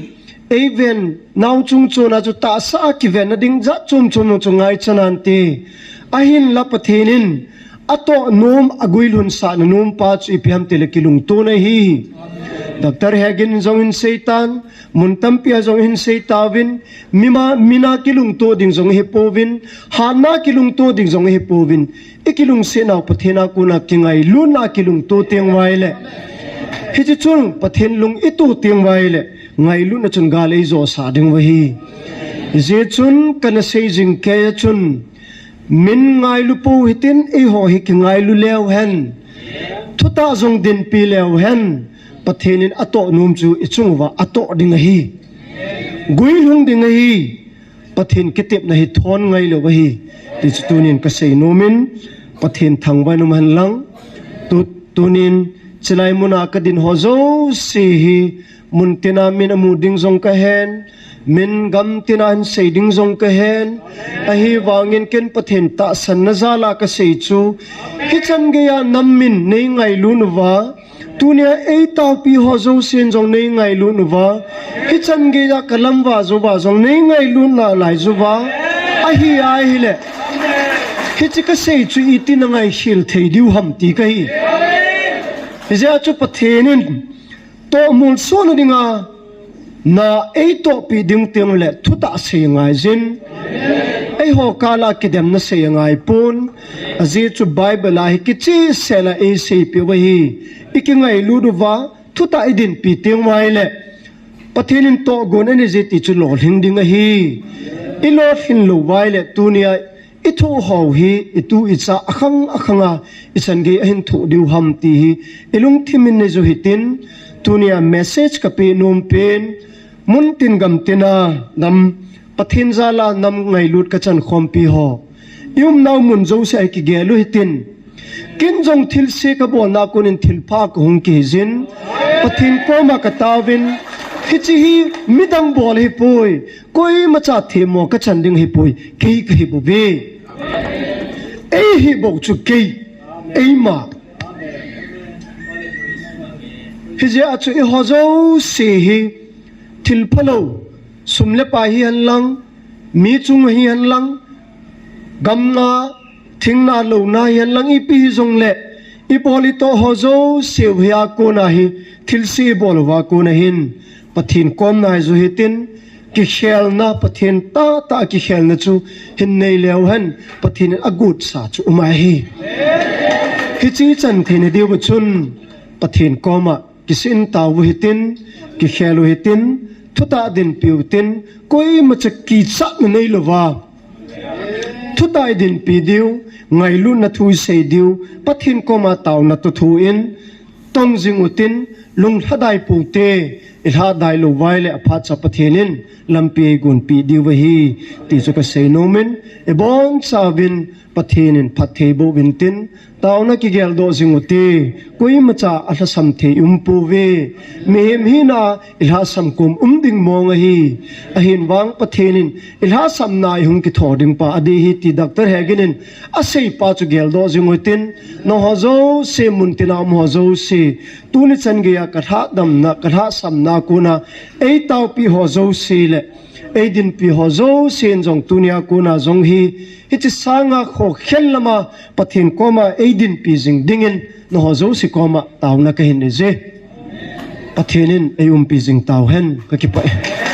eiven nau chung chona chu tahsa a kivenna ding jat chom chom chu ngaichan ante. Ahinla Pathen in atohnom aguilhunsahna nompa chu ipi ham tile kilungtona ahi. Doctor Hagin jong hin seitan, mun tampia jong hin seitauvin, mina, mina kilungto ding jong ahipouvin, hatna kilungto ding jong ahipouvin, ikilungsetnau Pathen a kona kingailutna kilungto teng uva ahile, hiche chun Pathen lung ito teng uva ahile, ngailutna chun gal eijosa diu ahi. Hijeh chun kana sei jing keiya chun, min ngailu pou hitin, eiho hi kingailu leu hen, thutah jong dinpi leu hen, Pathen in atohnom chu ichung uva atoh ding ahi. Guilhung ding ahi. Pathen kitepna hi thon ngailou ahi. Tichu tunin kasei nomin, Pathen thangvah in um hen lang. Tu, tunin chilai muna kadin ho jouse hi, mun tina min amu ding jong kahen, min gam tina hin sei ding jong kahen. Ahivangin ken Pathen tahsanna jala kasei chu, hichan geiya nam min neingailut uva, tunia eitaopi ho jousen jong neingailut uva, hichan geiya kalam uva jouva jong neingailut nalai jouva ahi ahile, hiche kasei chu itin angaikhel thei diu ham ti kahi. Hijeh a chu Pathen in tohmolsona dinga na eitohpeh ding tengle thutah sei angaijin. Eiho kala kidemna sei angaipon. Ajeh chu Bible a hi kichehsel a eiseipeh u ahi. Ikingailut uva, thutah idinpi teng uva ahile, Pathen in tohgon anei je ti chu lolhing ding ahi. Ilolhin lou uva ahile, tunia ithoh hou hi itu icha akhang akhanga ichan gei ahin thoh diu ham ti hi ilungthim in neiju hitin, tunia message kapeh nompen, mun tin gam tina nam, Pathen jala nam ngailut kachan khompi ho, iumnau mun jousea hi kigel u hitin. Ken jong thilse kabolna konin thilpha kahung kihijin, Pathen koma kataovin, hiche hi midang bol ahipoi, koimacha themmo kachan ding ahipoi, kei kahibouve. Eihibou chu kei, eima. Hijeh a chu eiho jouse hi thilphalou, sum le pai hihen lang, mi chung hihen lang, gamna, thingna, louna hihen lang, ipi hijongle, ibol itoh ho jouseu hia kona hi, thilse ibol uva kona hin, Pathen kom naiju hitin, kikhelna, Pathen tahtah kikhelna chu hin neileu hen, Pathen in agotsa chu um ahi. Hiche ichan theina diuva chun, Pathen koma kisei in taovu hitin, kikhel u hitin, thutah dinpiu hitin, koimacha kichatna neilouva, thutah idinpi diu, ngailutna thu isei diu, Pathen koma taona toh thu in, tongjing utin, lunglhadai poute, ilhadai lou vai le aphat cha Pathen in lampi eigonpi diu ahi, ti chu kasei nomin, ibonchauvin Pathen in phatthei boh uvin tin, taona kigeldoh jing ute, koimacha alhasam thei um pouve, mihem hina ilhasam kom um ding mong ahi, ahin vang Pathen in ilhasamna ihung kitho ding pa adih hi ti Doctor Hegin in asei pa chu geldoh jing utin, nangho jouse muntina um ho jouse, tuni chan geiya kalhadamna, kalhasamna kona, eitaopi ho jouse le, eidinpi ho jouse in jong tunia kona jong hi, hiche sanga khokhel lama Pathen koma eidinpi jing dingin, nangho jouse koma taona kahin nei je. Pathen in eiumpi jing tauhen, kakipah e.